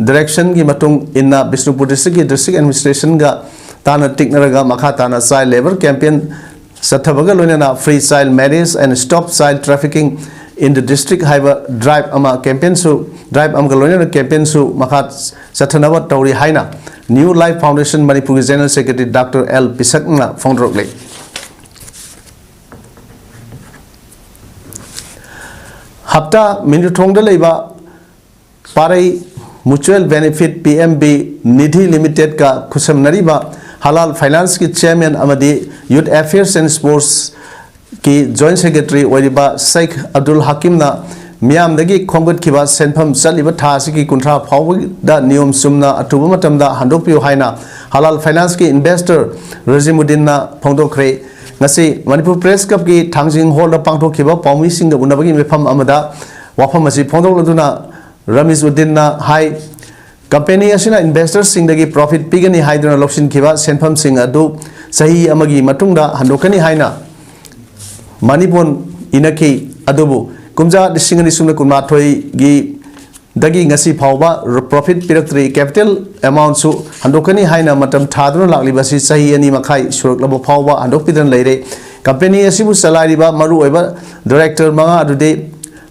direction-ꯒꯤ ꯃꯇꯨꯡ ꯏꯟꯅ Bishnupur district-ꯀꯤ district administration-ꯒ ꯇꯥꯟꯅ ꯇꯤꯛꯅꯔꯒ ꯃꯈꯥ ꯇꯥꯅ child labour campaign ꯆꯠꯊꯕꯒ ꯂꯣꯏꯅꯅ "Free Child Marriage and Stop Child Trafficking in the District" ꯍꯥꯏꯕ drive ꯑꯃ campaign-ꯁꯨ, drive ꯑꯃꯒ ꯂꯣꯏꯅꯅ campaign-ꯁꯨ ꯃꯈꯥ ꯆꯠꯊꯅꯕ ꯇꯧꯔꯤ ꯍꯥꯏꯅ New Life Foundation ꯃꯅꯤꯄꯨꯔꯒꯤ General Secretary Doctor L ꯄꯤꯁꯛꯅ ꯐꯣꯡꯗꯣꯔꯛꯂꯤ꯫ ꯍꯞꯇꯥ ꯃꯤꯅꯨꯊꯣꯡꯗ ꯂꯩꯕ ꯄꯥꯔꯩ Mutual Benefit P M B Nidhi Limited-ꯀ ꯈꯨꯠꯁꯝꯅꯔꯤꯕ ꯍꯂꯥꯜ Finance-ꯀꯤ chairman ꯑꯃꯗꯤ Youth Affairs and Sports-ꯀꯤ joint secretary ꯑꯣꯏꯔꯤꯕ ꯁꯦꯈ ꯑꯕꯗꯨꯜ ꯍꯀꯤꯝꯅ ꯃꯤꯌꯥꯝꯗꯒꯤ ꯈꯣꯝꯒꯠꯈꯤꯕ ꯁꯦꯟꯐꯝ ꯆꯠꯂꯤꯕ ꯊꯥ ꯑꯁꯤꯒꯤ ꯀꯨꯟꯊ꯭ꯔꯥ ꯐꯥꯎꯕꯗ ꯅꯤꯌꯣꯝ ꯆꯨꯝꯅ ꯑꯊꯨꯕ ꯃꯇꯝꯗ ꯍꯟꯗꯣꯛꯄꯤꯌꯨ ꯍꯥꯏꯅ ꯍꯂꯥꯜ Finance-ꯀꯤ investor ꯔꯖꯤꯃꯨꯗꯤꯟꯅ ꯐꯣꯡꯗꯣꯛꯈ꯭ꯔꯦ꯫ ꯉꯁꯤ ꯃꯅꯤꯄꯨꯔ Press Club-ꯀꯤ ꯊꯥꯡꯖꯤꯡ hall-ꯗ ꯄꯥꯡꯊꯣꯛꯈꯤꯕ ꯄꯥꯎꯃꯤꯁꯤꯡꯒ ꯎꯅꯕꯒꯤ ꯃꯤꯐꯝ ꯑꯃꯗ ꯋꯥꯐꯝ ꯑꯁꯤ ꯐꯣꯡꯗꯣꯛꯂꯗꯨꯅ ꯔꯃꯤꯖ ꯎꯗꯤꯟꯅ ꯍꯥꯏ, company ꯑꯁꯤꯅ investor-ꯁꯤꯡꯗꯒꯤ profit ꯄꯤꯒꯅꯤ ꯍꯥꯏꯗꯨꯅ ꯂꯧꯁꯤꯟꯈꯤꯕ ꯁꯦꯟꯐꯝꯁꯤꯡ ꯑꯗꯨ ꯆꯍꯤ ꯑꯃꯒꯤ ꯃꯇꯨꯡꯗ ꯍꯟꯗꯣꯛꯀꯅꯤ ꯍꯥꯏꯅ ꯃꯅꯤꯄꯨꯔ ꯏꯅꯈꯤ꯫ ꯑꯗꯨꯕꯨ ꯀꯨꯝꯖꯥ ꯂꯤꯁꯤꯡ ꯑꯅꯤ ꯁꯨꯞꯅ ꯀꯨꯟꯃꯥꯊꯣꯏꯒꯤ ꯗꯒꯤ ꯉꯁꯤ ꯐꯥꯎꯕ profit ꯄꯤꯔꯛꯇ꯭ꯔꯤ꯫ Capital amount-ꯁꯨ ꯍꯟꯗꯣꯛꯀꯅꯤ ꯍꯥꯏꯅ ꯃꯇꯝ ꯊꯥꯗꯨꯅ ꯂꯥꯛꯂꯤꯕ ꯑꯁꯤ ꯆꯍꯤ ꯑꯅꯤ ꯃꯈꯥꯏ ꯁꯨꯔꯛꯂꯕ ꯐꯥꯎꯕ ꯍꯟꯗꯣꯛꯄꯤꯗꯅ ꯂꯩꯔꯦ꯫ Company ꯑꯁꯤꯕꯨ ꯆꯂꯥꯏꯔꯤꯕ ꯃꯔꯨꯑꯣꯏꯕ director ꯃꯉꯥ ꯑꯗꯨꯗꯤ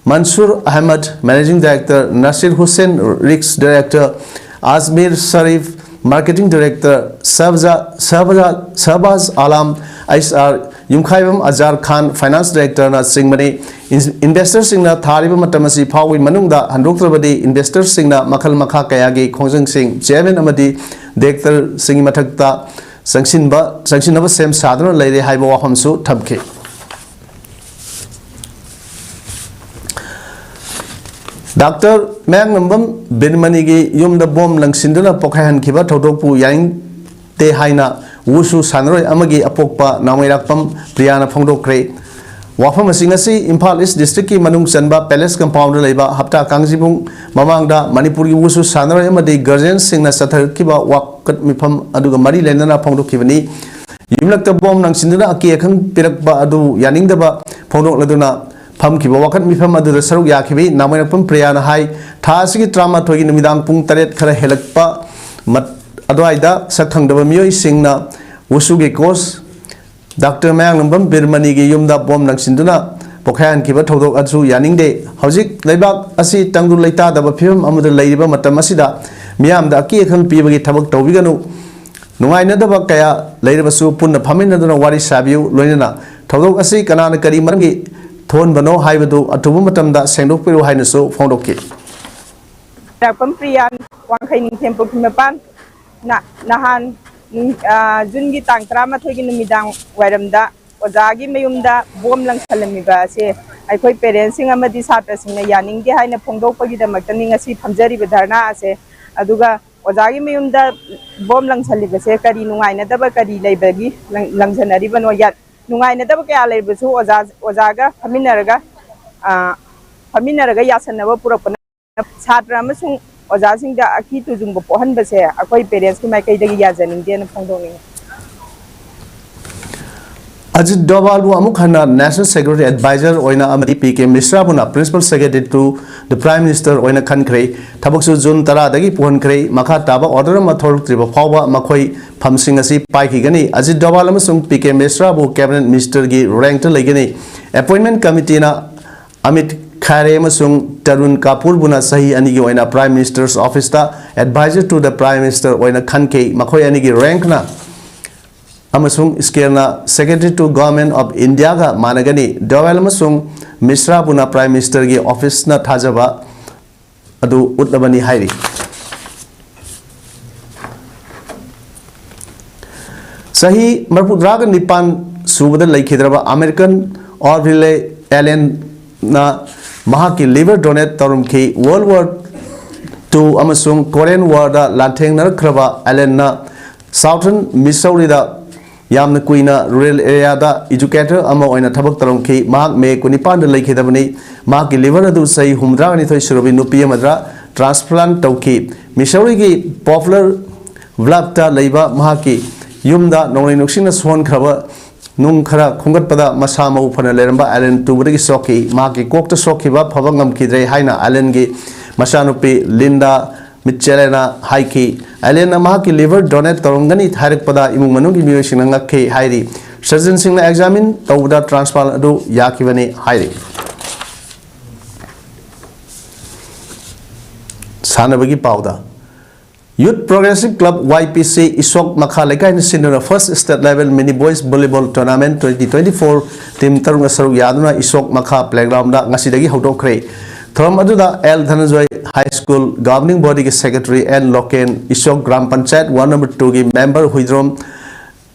ꯃꯟꯁꯨꯔ ꯑꯍꯃꯗ, Managing Director, ꯅꯁꯤꯔ Hussain, Risk Director, Ajmer Sharif, Marketing Director, ꯁꯍꯕꯖꯥ-, ꯁꯍꯕꯖꯥ-, ꯁꯍꯕꯥꯖ Alam, H R, ꯌꯨꯝꯈꯥꯏꯕꯝ ꯑꯖꯥꯔ ꯈꯥꯟ, Finance Director-ꯅ ꯆꯤꯡꯕꯅꯤ꯫ ꯏꯟ-, investor-ꯁꯤꯡꯅ ꯊꯥꯔꯤꯕ ꯃꯇꯝ ꯑꯁꯤ ꯐꯥꯎꯕꯒꯤ ꯃꯅꯨꯡꯗ ꯍꯟꯗꯣꯛꯇ꯭ꯔꯕꯗꯤ investor-ꯁꯤꯡꯅ ꯃꯈꯜ ꯃꯈꯥ ꯀꯌꯥꯒꯤ ꯈꯣꯡꯖꯪꯁꯤꯡ chairman ꯑꯃꯗꯤ director-ꯁꯤꯡꯒꯤ ꯃꯊꯛꯇ ꯆꯪꯁꯤꯟꯕ, ꯆꯪꯁꯤꯟꯅꯕ ꯁꯦꯝ ꯁꯥꯗꯨꯅ ꯂꯩꯔꯦ ꯍꯥꯏꯕ ꯋꯥꯐꯝꯁꯨ ꯊꯝꯈꯤ꯫ ꯗꯥꯛꯇꯔ ꯃꯌꯥꯡꯂꯝꯕꯝ ꯕꯤꯔꯃꯅꯤꯒꯤ ꯌꯨꯝꯗ ꯕꯣꯝ ꯂꯪꯁꯤꯟꯗꯨꯅ ꯄꯣꯈꯥꯏꯍꯟꯈꯤꯕ ꯊꯧꯗꯣꯛꯄꯨ ꯌꯥꯅꯤꯡꯗꯦ ꯍꯥꯏꯅ ꯋꯨꯁꯨ ꯁꯥꯟꯅꯔꯣꯏ ꯑꯃꯒꯤ ꯑꯄꯣꯛꯄ ꯅꯥꯎꯃꯩꯔꯥꯛꯄꯝ ꯄ꯭ꯔꯤꯌꯥꯅ ꯐꯣꯡꯗꯣꯛꯈ꯭ꯔꯦ꯫ ꯋꯥꯐꯝ ꯑꯁꯤ ꯉꯁꯤ ꯏꯝꯐꯥꯜ ꯏꯁ ꯗꯤꯁꯇ꯭ꯔꯤꯛꯀꯤ ꯃꯅꯨꯡ ꯆꯟꯕ ꯄꯦꯂꯦꯁ ꯀꯝꯄꯥꯎꯟꯗ ꯂꯩꯕ ꯍꯞꯇꯥ ꯀꯥꯡꯖꯤꯕꯨꯡ ꯃꯃꯥꯡꯗ ꯃꯅꯤꯄꯨꯔꯒꯤ ꯋꯨꯁꯨ ꯁꯥꯟꯅꯔꯣꯏ ꯑꯃꯗꯤ ꯒꯥꯔꯖꯤꯌꯟꯁꯤꯡꯅ ꯆꯠꯊꯔꯛꯈꯤꯕ ꯋꯥꯀꯠ ꯃꯤꯐꯝ ꯑꯗꯨꯒ ꯃꯔꯤ ꯂꯩꯅꯅ ꯐꯣꯡꯗꯣꯛꯈꯤꯕꯅꯤ꯫ ꯌꯨꯝꯂꯛꯇ ꯕꯣꯝ ꯂꯪꯁꯤꯟꯗꯨꯅ ꯑꯀꯤ ꯑꯈꯪ ꯄꯤꯔꯛꯄ ꯑꯗꯨ ꯌꯥꯅꯤꯡꯗꯕ ꯐꯣꯡꯗꯣꯛꯂꯗꯨꯅ ꯐꯝꯈꯤꯕ ꯋꯥꯀꯠ ꯃꯤꯐꯝ ꯑꯗꯨꯗ ꯁꯔꯨꯛ ꯌꯥꯈꯤꯕꯤ ꯅꯥꯎꯃꯩꯔꯥꯛꯄꯝ ꯄ꯭ꯔꯤꯌꯥꯅ ꯍꯥꯏ, ꯊꯥ ꯑꯁꯤꯒꯤ ꯇꯔꯥꯃꯥꯊꯣꯏꯒꯤ ꯅꯨꯃꯤꯗꯥꯡ ꯄꯨꯡ ꯇꯔꯦꯠ ꯈꯔ ꯍꯦꯜꯂꯛꯄ ꯃꯠ-, ꯑꯗꯨꯋꯥꯏꯗ ꯁꯛ ꯈꯪꯗꯕ ꯃꯤꯑꯣꯏꯁꯤꯡꯅ ꯋꯨꯁꯨꯒꯤ ꯀꯣꯆ ꯗꯥꯛꯇꯔ ꯃꯌꯥꯡꯂꯝꯕꯝ ꯕꯤꯔꯃꯅꯤꯒꯤ ꯌꯨꯝꯗ ꯕꯣꯝ ꯂꯪꯁꯤꯟꯗꯨꯅ ꯄꯣꯈꯥꯏꯍꯟꯈꯤꯕ ꯊꯧꯗꯣꯛ ꯑꯗꯨ ꯌꯥꯅꯤꯡꯗꯦ꯫ ꯍꯧꯖꯤꯛ ꯂꯩꯕꯥꯛ ꯑꯁꯤ ꯇꯪꯗꯨ ꯂꯩꯇꯥꯗꯕ ꯐꯤꯕꯝ ꯑꯃꯗ ꯂꯩꯔꯤꯕ ꯃꯇꯝ ꯑꯁꯤꯗ ꯃꯤꯌꯥꯝꯗ ꯑꯀꯤ ꯑꯈꯪ ꯄꯤꯕꯒꯤ ꯊꯕꯛ ꯇꯧꯕꯤꯒꯅꯨ꯫ ꯅꯨꯡꯉꯥꯏꯅꯗꯕ ꯀꯌꯥ ꯂꯩꯔꯕꯁꯨ ꯄꯨꯟꯅ ꯐꯝꯃꯤꯟꯅꯗꯨꯅ ꯋꯥꯔꯤ ꯁꯥꯕꯤꯌꯨ꯫ ꯂꯣꯏꯅꯅ ꯊꯧꯗꯣꯛ ꯑꯁꯤ ꯀꯅꯥꯅ ꯀꯔꯤ ꯃꯔꯝꯒꯤ ꯊꯣꯛꯍꯟꯕꯅꯣ ꯍꯥꯏꯕꯗꯨ ꯑꯊꯨꯕ ꯃꯇꯝꯗ ꯁꯦꯡꯗꯣꯛꯄꯤꯔꯨ ꯍꯥꯏꯅꯁꯨ ꯐꯣꯡꯗꯣꯛꯈꯤ꯫ ꯔꯥꯛꯄꯝ ꯄ꯭ꯔꯤꯌꯥꯟ, ꯋꯥꯡꯈꯩ ꯅꯤꯡꯊꯦꯝ ꯄꯨꯈ꯭ꯔꯤ ꯃꯄꯥꯟ꯫ ꯅ-, ꯅꯍꯥꯟ ꯅꯨꯡ-, ꯑ, ꯖꯨꯟꯒꯤ ꯇꯥꯡ ꯇꯔꯥꯃꯥꯊꯣꯏꯒꯤ ꯅꯨꯃꯤꯗꯥꯡ ꯋꯥꯏꯔꯝꯗ ꯑꯣꯖꯥꯒꯤ ꯃꯌꯨꯝꯗ ꯕꯣꯝ ꯂꯪꯁꯜꯂꯝꯃꯤꯕ ꯑꯁꯦ ꯑꯩꯈꯣꯏ ꯄꯦꯔꯦꯟꯁꯁꯤꯡ ꯑꯃꯗꯤ ꯁꯥꯇ꯭ꯔꯁꯤꯡꯅ ꯌꯥꯅꯤꯡꯗꯦ ꯍꯥꯏꯅ ꯐꯣꯡꯗꯣꯛꯄꯒꯤꯗꯃꯛꯇꯅꯤ ꯉꯁꯤ ꯐꯝꯖꯔꯤꯕ ꯙꯔꯅꯥ ꯑꯁꯦ꯫ ꯑꯗꯨꯒ ꯑꯣꯖꯥꯒꯤ ꯃꯌꯨꯝꯗ ꯕꯣꯝ ꯂꯪꯁꯜꯂꯤꯕꯁꯦ ꯀꯔꯤ ꯅꯨꯡꯉꯥꯏꯅꯗꯕ ꯀꯔꯤ ꯂꯩꯕꯒꯤ ꯂꯪ-, ꯂꯪꯁꯟꯅꯔꯤꯕꯅꯣ? ꯌꯥ-, ꯅꯨꯡꯉꯥꯏꯅꯗꯕ ꯀꯌꯥ ꯂꯩꯕꯁꯨ ꯑꯣꯖꯥ, ꯑꯣꯖꯥꯒ ꯐꯝꯃꯤꯟꯅꯔꯒ, ꯑ, ꯐꯝꯃꯤꯟꯅꯔꯒ ꯌꯥꯁꯟꯅꯕ ꯄꯨꯔꯛꯄꯅ ꯁꯥꯇ꯭ꯔ ꯑꯃꯁꯨꯡ ꯑꯣꯖꯥꯁꯤꯡꯗ ꯑꯀꯤ ꯇꯨꯖꯨꯡꯕ ꯄꯣꯛꯍꯟꯕꯁꯦ ꯑꯩꯈꯣꯏ ꯄꯦꯔꯦꯟꯁꯀꯤ ꯃꯥꯏꯀꯩꯗꯒꯤ ꯌꯥꯖꯅꯤꯡꯗꯦꯅ ꯐꯣꯡꯗꯣꯛꯅꯤꯡꯉꯤ꯫ ꯑꯖꯤꯠ ꯗꯣꯚꯥꯜꯕꯨ ꯑꯃꯨꯛ ꯍꯟꯅ National Security Advisor ꯑꯣꯏꯅ ꯑꯃꯗꯤ P K ꯃꯤꯁ꯭ꯔꯥꯕꯨꯅ Principal Secretary to the Prime Minister ꯑꯣꯏꯅ ꯈꯟꯈ꯭ꯔꯦ꯫ ꯊꯕꯛꯁꯨ ꯖꯨꯟ ꯇꯔꯥꯗꯒꯤ ꯄꯨꯍꯟꯈ꯭ꯔꯦ꯫ ꯃꯈꯥ ꯇꯥꯕ order ꯑꯃ ꯊꯣꯛꯂꯛꯇ꯭ꯔꯤꯕ ꯐꯥꯎꯕ ꯃꯈꯣꯏ ꯐꯝꯁꯤꯡ ꯑꯁꯤ ꯄꯥꯏꯈꯤꯒꯅꯤ꯫ ꯑꯖꯤꯠ ꯗꯣꯚꯥꯜ ꯑꯃꯁꯨꯡ ꯄꯤ ꯀꯦ ꯃꯤꯁ꯭ꯔꯥꯕꯨ Cabinet Ministerꯒꯤ rankꯇ ꯂꯩꯒꯅꯤ꯫ Appointment Committeeꯅ ꯑꯃꯤꯠ ꯈꯥꯔꯦ ꯑꯃꯁꯨꯡ ꯇꯔꯨꯟ ꯀꯥꯄꯨꯔꯕꯨꯅ ꯆꯍꯤ ꯑꯅꯤꯒꯤ ꯑꯣꯏꯅ Prime Minister's Officeꯇ Advisor to the Prime Minister ꯑꯣꯏꯅ ꯈꯟꯈꯤ꯫ ꯃꯈꯣꯏ ꯑꯅꯤꯒꯤ rankꯅ ꯑꯃꯁꯨꯡ scaleꯅ Secretary to Government of Indiaꯒ ꯃꯥꯟꯅꯒꯅꯤ꯫ ꯗꯣꯚꯥꯜ ꯑꯃꯁꯨꯡ ꯃꯤꯁ꯭ꯔꯥꯕꯨꯅ Prime Ministerꯒꯤ officeꯅ ꯊꯥꯖꯕ ꯑꯗꯨ ꯎꯠꯂꯕꯅꯤ ꯍꯥꯏꯔꯤ꯫ ꯆꯍꯤ ꯃꯔꯤꯐꯨꯇꯔꯥꯒ ꯅꯤꯄꯥꯟ ꯁꯨꯕꯗ ꯂꯩꯈꯤꯗ꯭ꯔꯕ American Orville Allenꯅ ꯃꯍꯥꯛꯀꯤ liver donate ꯇꯧꯔꯝꯈꯤ꯫ World War Two ꯑꯃꯁꯨꯡ Korean War ꯗ ꯂꯥꯟꯊꯦꯡꯅꯔꯛꯈ꯭ꯔꯕ ꯑꯦꯂꯦꯟꯅ Southern Missouri ꯗ ꯌꯥꯝꯅ ꯀꯨꯏꯅ rural area ꯗ educator ꯑꯃ ꯑꯣꯏꯅ ꯊꯕꯛ ꯇꯧꯔꯝꯈꯤ꯫ ꯃꯍꯥꯛ ꯃꯦ ꯀꯨꯟꯅꯤꯄꯥꯟꯗ ꯂꯩꯈꯤꯗꯕꯅꯤ꯫ ꯃꯍꯥꯛꯀꯤ liver ꯑꯗꯨ ꯆꯍꯤ ꯍꯨꯝꯐꯨꯇꯔꯥꯅꯤꯊꯣꯏ ꯁꯨꯔꯕꯤ ꯅꯨꯄꯤ ꯑꯃꯗ transplant ꯇꯧꯈꯤ꯫ Missouri ꯒꯤ Poplar Bluff ꯇ ꯂꯩꯕ ꯃꯍꯥꯛꯀꯤ ꯌꯨꯝꯗ ꯅꯣꯡꯂꯩ ꯅꯨꯡꯁꯤꯠꯅ ꯁꯣꯛꯍꯟꯈ꯭ꯔꯕ ꯅꯨꯡ ꯈꯔ ꯈꯣꯝꯒꯠꯄꯗ ꯃꯁꯥ ꯃꯎ ꯐꯅ ꯂꯩꯔꯝꯕ ꯑꯦꯂꯦꯟ ꯇꯨꯕꯗꯒꯤ ꯁꯣꯛꯈꯤ꯫ ꯃꯍꯥꯛꯀꯤ ꯀꯣꯛꯇ ꯁꯣꯛꯈꯤꯕ ꯐꯕ ꯉꯝꯈꯤꯗ꯭ꯔꯦ ꯍꯥꯏꯅ ꯑꯦꯂꯦꯟꯒꯤ ꯃꯆꯥꯅꯨꯄꯤ ꯂꯤꯟꯗꯥ ꯃꯤꯠꯆꯦꯂꯦꯅ ꯍꯥꯏꯈꯤ꯫ ꯑꯦꯂꯦꯟꯅ ꯃꯍꯥꯛꯀꯤ liver donate ꯇꯧꯔꯝꯒꯅꯤ ꯍꯥꯏꯔꯛꯄꯗ ꯏꯃꯨꯡ ꯃꯅꯨꯡꯒꯤ ꯃꯤꯑꯣꯏꯁꯤꯡꯅ ꯉꯛꯈꯤ ꯍꯥꯏꯔꯤ꯫ Surgeon ꯁꯤꯡꯅ examine ꯇꯧꯕꯗ transplant ꯑꯗꯨ ꯌꯥꯈꯤꯕꯅꯤ ꯍꯥꯏꯔꯤ꯫ ꯁꯥꯟꯅꯕꯒꯤ ꯄꯥꯎꯗ, Youth Progressive Club, Y P C, ꯏꯁꯣꯛ ꯃꯈꯥ ꯂꯩꯀꯥꯏꯅ ꯁꯤꯟꯗꯨꯅ First State Level Mini Boys Volleyball Tournament twenty twenty-four team ꯇꯔꯨꯛꯅ ꯁꯔꯨꯛ ꯌꯥꯗꯨꯅ ꯏꯁꯣꯛ ꯃꯈꯥ playground ꯗ ꯉꯁꯤꯗꯒꯤ ꯍꯧꯗꯣꯛꯈ꯭ꯔꯦ꯫ ꯊꯧꯔꯝ ꯑꯗꯨꯗ L Dhananjoy, High School Governing Body ꯒꯤ Secretary, N Loken, Ishok gram panchayat Ward number two ꯒꯤ member ꯍꯨꯏꯗ꯭ꯔꯣꯝ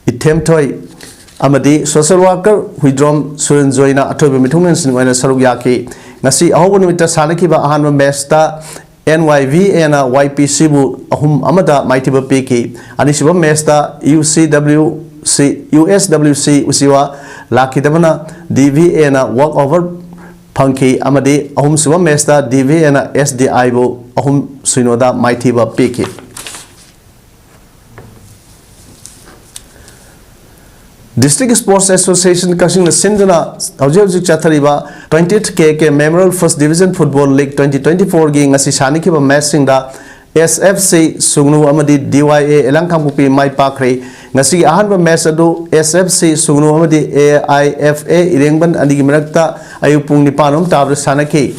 ꯏꯊꯦꯝꯊꯣꯏ ꯑꯃꯗꯤ social worker ꯍꯨꯏꯗ꯭ꯔꯣꯝ ꯁꯨꯔꯟꯖꯣꯏꯅ ꯑꯊꯣꯏꯕ ꯃꯤꯊꯨꯡꯂꯦꯟꯁꯤꯡ ꯑꯣꯏꯅ ꯁꯔꯨꯛ ꯌꯥꯈꯤ꯫ ꯉꯁꯤ ꯑꯍꯧꯕ ꯅꯨꯃꯤꯠꯇ ꯁꯥꯟꯅꯈꯤꯕ ꯑꯍꯥꯟꯕ match ꯇ N Y V A ꯅ Y P C ꯕꯨ ꯑꯍꯨꯝ ꯑꯃꯗ ꯃꯥꯏꯊꯤꯕ ꯄꯤꯈꯤ꯫ ꯑꯅꯤꯁꯨꯕ match ꯇ U C W C, U S W C ꯎꯆꯤꯋꯥ ꯂꯥꯛꯈꯤꯗꯕꯅ D V A ꯅ walk over ꯐꯪꯈꯤ ꯑꯃꯗꯤ ꯑꯍꯨꯝꯁꯨꯕ match ꯇ D V A ꯅ S D I ꯕꯨ ꯑꯍꯨꯝ ꯁꯤꯅꯣꯗ ꯃꯥꯏꯊꯤꯕ ꯄꯤꯈꯤ꯫ District Sports Association ꯀꯛꯆꯤꯡꯅ ꯁꯤꯟꯗꯨꯅ ꯍꯧꯖꯤꯛ ꯍꯧꯖꯤꯛ ꯆꯠꯊꯔꯤꯕ twentieth K K Memorial First Division Football League twenty twenty-four ꯒꯤ ꯉꯁꯤ ꯁꯥꯟꯅꯈꯤꯕ match ꯁꯤꯡꯗ S F C ꯁꯨꯒꯅꯨ ꯑꯃꯗꯤ D Y A ꯑꯦꯂꯥꯡ ꯀꯥꯡꯄꯣꯛꯄꯤ ꯃꯥꯏ ꯄꯥꯛꯈ꯭ꯔꯦ꯫ ꯉꯁꯤꯒꯤ ꯑꯍꯥꯟꯕ match ꯑꯗꯨ S F C ꯁꯨꯒꯅꯨ ꯑꯃꯗꯤ A I F A ꯏꯔꯦꯡꯕꯟ ꯑꯅꯤꯒꯤ ꯃꯔꯛꯇ ꯑꯌꯨꯛ ꯄꯨꯡ ꯅꯤꯄꯥꯟ ꯔꯣꯝ ꯇꯥꯕꯗ ꯁꯥꯟꯅꯈꯤ꯫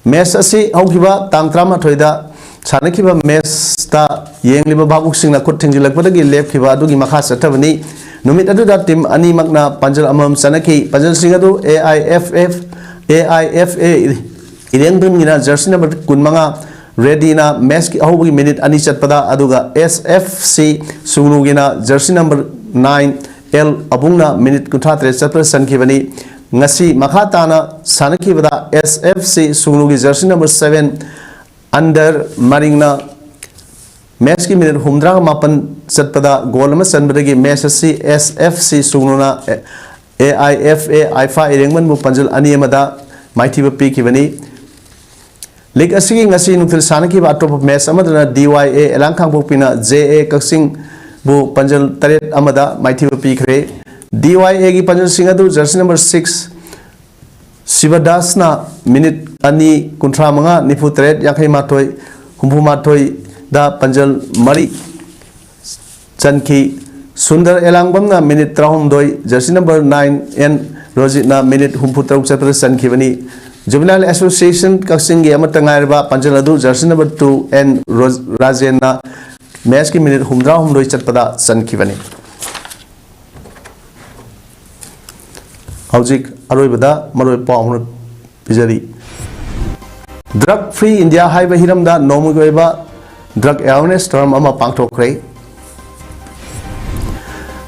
Match ꯑꯁꯤ ꯍꯧꯈꯤꯕ ꯇꯥꯡ ꯇꯔꯥꯃꯥꯊꯣꯏꯗ ꯁꯥꯟꯅꯈꯤꯕ match ꯇ ꯌꯦꯡꯂꯤꯕ ꯚꯥꯕꯨꯛꯁꯤꯡꯅ ꯈꯨꯠ ꯊꯤꯡꯖꯤꯜꯂꯛꯄꯗꯒꯤ ꯂꯦꯞꯈꯤꯕ ꯑꯗꯨꯒꯤ ꯃꯈꯥ ꯆꯠꯊꯕꯅꯤ꯫ ꯅꯨꯃꯤꯠ ꯑꯗꯨꯗ team ꯑꯅꯤꯃꯛꯅ ꯄꯥꯟꯖꯜ ꯑꯃꯃꯝ ꯆꯟꯅꯈꯤ꯫ ꯄꯥꯟꯖꯜꯁꯤꯡ ꯑꯗꯨ A I F F, A I F A ꯏꯔꯦꯡꯕꯟꯒꯤꯅ jersey number ꯀꯨꯟꯃꯉꯥ ꯔꯦꯗꯤꯅ match ꯀꯤ ꯑꯍꯧꯕꯒꯤ minute ꯑꯅꯤ ꯆꯠꯄꯗ, ꯑꯗꯨꯒ S F C ꯁꯨꯒꯅꯨꯒꯤꯅ jersey number nine ꯑꯦꯜ ꯑꯕꯨꯡꯅ minute ꯀꯨꯟꯊ꯭ꯔꯥ ꯇꯔꯦꯠ ꯆꯠꯄꯗ ꯆꯟꯈꯤꯕꯅꯤ꯫ ꯉꯁꯤ ꯃꯈꯥ ꯇꯥꯅ ꯁꯥꯟꯅꯈꯤꯕꯗ S F C ꯁꯨꯒꯅꯨꯒꯤ jersey number seven ꯑꯟꯗꯔ ꯃꯔꯤꯡꯅ matchꯀꯤ minute ꯍꯨꯝꯗ꯭ꯔꯥ ꯃꯥꯄꯟ ꯆꯠꯄꯗ goal ꯑꯃ ꯆꯟꯕꯗꯒꯤ match ꯑꯁꯤ S F C ꯁꯨꯒꯅꯨꯅ A I F A ꯍꯥꯏꯐꯥ ꯏꯔꯦꯡꯕꯟꯕꯨ ꯄꯥꯟꯖꯜ ꯑꯅꯤ ꯑꯃꯗ ꯃꯥꯏꯊꯤꯕ ꯄꯤꯈꯤꯕꯅꯤ꯫ League ꯑꯁꯤꯒꯤ ꯉꯁꯤ ꯅꯨꯡꯊꯤꯜ ꯁꯥꯟꯅꯈꯤꯕ ꯑꯇꯣꯞꯄ match ꯑꯃꯗꯅ D Y A ꯑꯦꯂꯥꯡ ꯈꯥꯡꯄꯣꯛꯄꯤꯅ J A ꯀꯛꯆꯤꯡꯕꯨ ꯄꯥꯟꯖꯜ ꯇꯔꯦꯠ ꯑꯃꯗ ꯃꯥꯏꯊꯤꯕ ꯄꯤꯈ꯭ꯔꯦ꯫ D Y Aꯒꯤ ꯄꯥꯟꯖꯜꯁꯤꯡ ꯑꯗꯨ jersey number six ꯁꯤꯕꯗꯥꯁꯅ minute ꯑꯅꯤ, ꯀꯨꯟꯊ꯭ꯔꯥ ꯃꯉꯥ, ꯅꯤꯐꯨ ꯇꯔꯦꯠ, ꯌꯥꯡꯈꯩ ꯃꯥꯊꯣꯏ, ꯍꯨꯝꯐꯨ ꯃꯥꯊꯣꯏꯗ ꯄꯥꯟꯖꯜ ꯃꯔꯤ ꯆꯟꯈꯤ꯫ ꯁꯨꯟꯗꯔ ꯑꯦꯂꯥꯡꯕꯝꯅ minute ꯇꯔꯥꯍꯨꯝꯗꯣꯏ, jersey number nine N ꯔꯣꯖꯤꯠꯅ minute ꯍꯨꯝꯐꯨ ꯇꯔꯨꯛ ꯆꯠꯄꯗ ꯆꯟꯈꯤꯕꯅꯤ꯫ Juvenile Association ꯀꯛꯆꯤꯡꯒꯤ ꯑꯃꯠꯇ ꯉꯥꯏꯔꯕ ꯄꯥꯟꯖꯜ ꯑꯗꯨ jersey number two N ꯔꯣꯖ-, ꯔꯥꯖꯦꯟꯅ matchꯀꯤ minute ꯍꯨꯝꯗ꯭ꯔꯥꯍꯨꯝꯗꯣꯏ ꯆꯠꯄꯗ ꯆꯟꯈꯤꯕꯅꯤ꯫ ꯍꯧꯖꯤꯛ ꯑꯔꯣꯏꯕꯗ ꯃꯔꯨꯑꯣꯏꯕ ꯄꯥꯎ ꯑꯃ ꯄꯤꯖꯔꯤ꯫ Drug Free India ꯍꯥꯏꯕ ꯍꯤꯔꯝꯗ ꯅꯣꯡꯃꯒꯤ ꯑꯣꯏꯕ drug awareness term ꯑꯃ ꯄꯥꯡꯊꯣꯛꯈ꯭ꯔꯦ꯫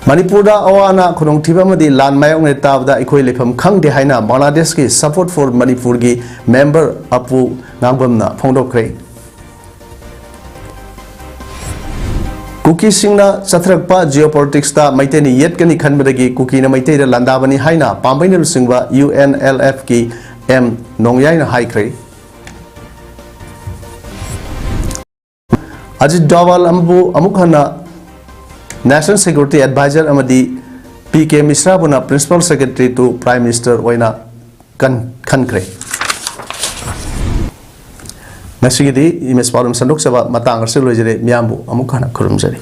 ꯃꯅꯤꯄꯨꯔꯗ ꯑꯋꯥ ꯑꯅꯥ, ꯈꯨꯗꯣꯡꯊꯤꯕ ꯑꯃꯗꯤ ꯂꯥꯟ ꯃꯥꯌꯣꯛꯅꯔꯦ ꯇꯥꯕꯗ ꯑꯩꯈꯣꯏ ꯂꯩꯐꯝ ꯈꯪꯗꯦ ꯍꯥꯏꯅ ꯕꯪꯒ꯭ꯂꯥꯗꯦꯁꯀꯤ Support for ꯃꯅꯤꯄꯨꯔꯒꯤ member ꯑꯄꯨ ꯉꯥꯡꯕꯝꯅ ꯐꯣꯡꯗꯣꯛꯈ꯭ꯔꯦ꯫ ꯀꯨꯀꯤꯁꯤꯡꯅ ꯆꯠꯊꯔꯛꯄ geopoliticsꯇ ꯃꯩꯇꯩꯅ ꯌꯦꯠꯀꯅꯤ ꯈꯟꯕꯗꯒꯤ ꯀꯨꯀꯤꯅ ꯃꯩꯇꯩꯗ ꯂꯥꯟꯗꯥꯕꯅꯤ ꯍꯥꯏꯅ ꯄꯥꯝꯕꯩꯅ ꯂꯨꯆꯤꯡꯕ UNLFꯀꯤ M ꯅꯣꯡꯌꯥꯏꯅ ꯍꯥꯏꯈ꯭ꯔꯦ꯫ ꯑꯖꯤꯠ ꯗꯣꯋꯥꯜ ꯑꯃꯕꯨ ꯑꯃꯨꯛ ꯍꯟꯅ National Security Advisor ꯑꯃꯗꯤ P K ꯃꯤꯁ꯭ꯔꯥꯕꯨꯅ Principal Secretary to Prime Minister ꯑꯣꯏꯅ ꯀꯟ-, ꯈꯟꯈ꯭ꯔꯦ꯫ ꯉꯁꯤꯒꯤꯗꯤ ꯏꯃꯦꯖ ꯄꯥꯎꯗꯝ ꯁꯟꯗꯣꯛꯆꯕ ꯃꯇꯥꯡ ꯑꯁꯤꯗ ꯂꯣꯏꯖꯔꯦ꯫ ꯃꯤꯌꯥꯝꯕꯨ ꯑꯃꯨꯛ ꯍꯟꯅ ꯈꯨꯔꯨꯝꯖꯔꯤ꯫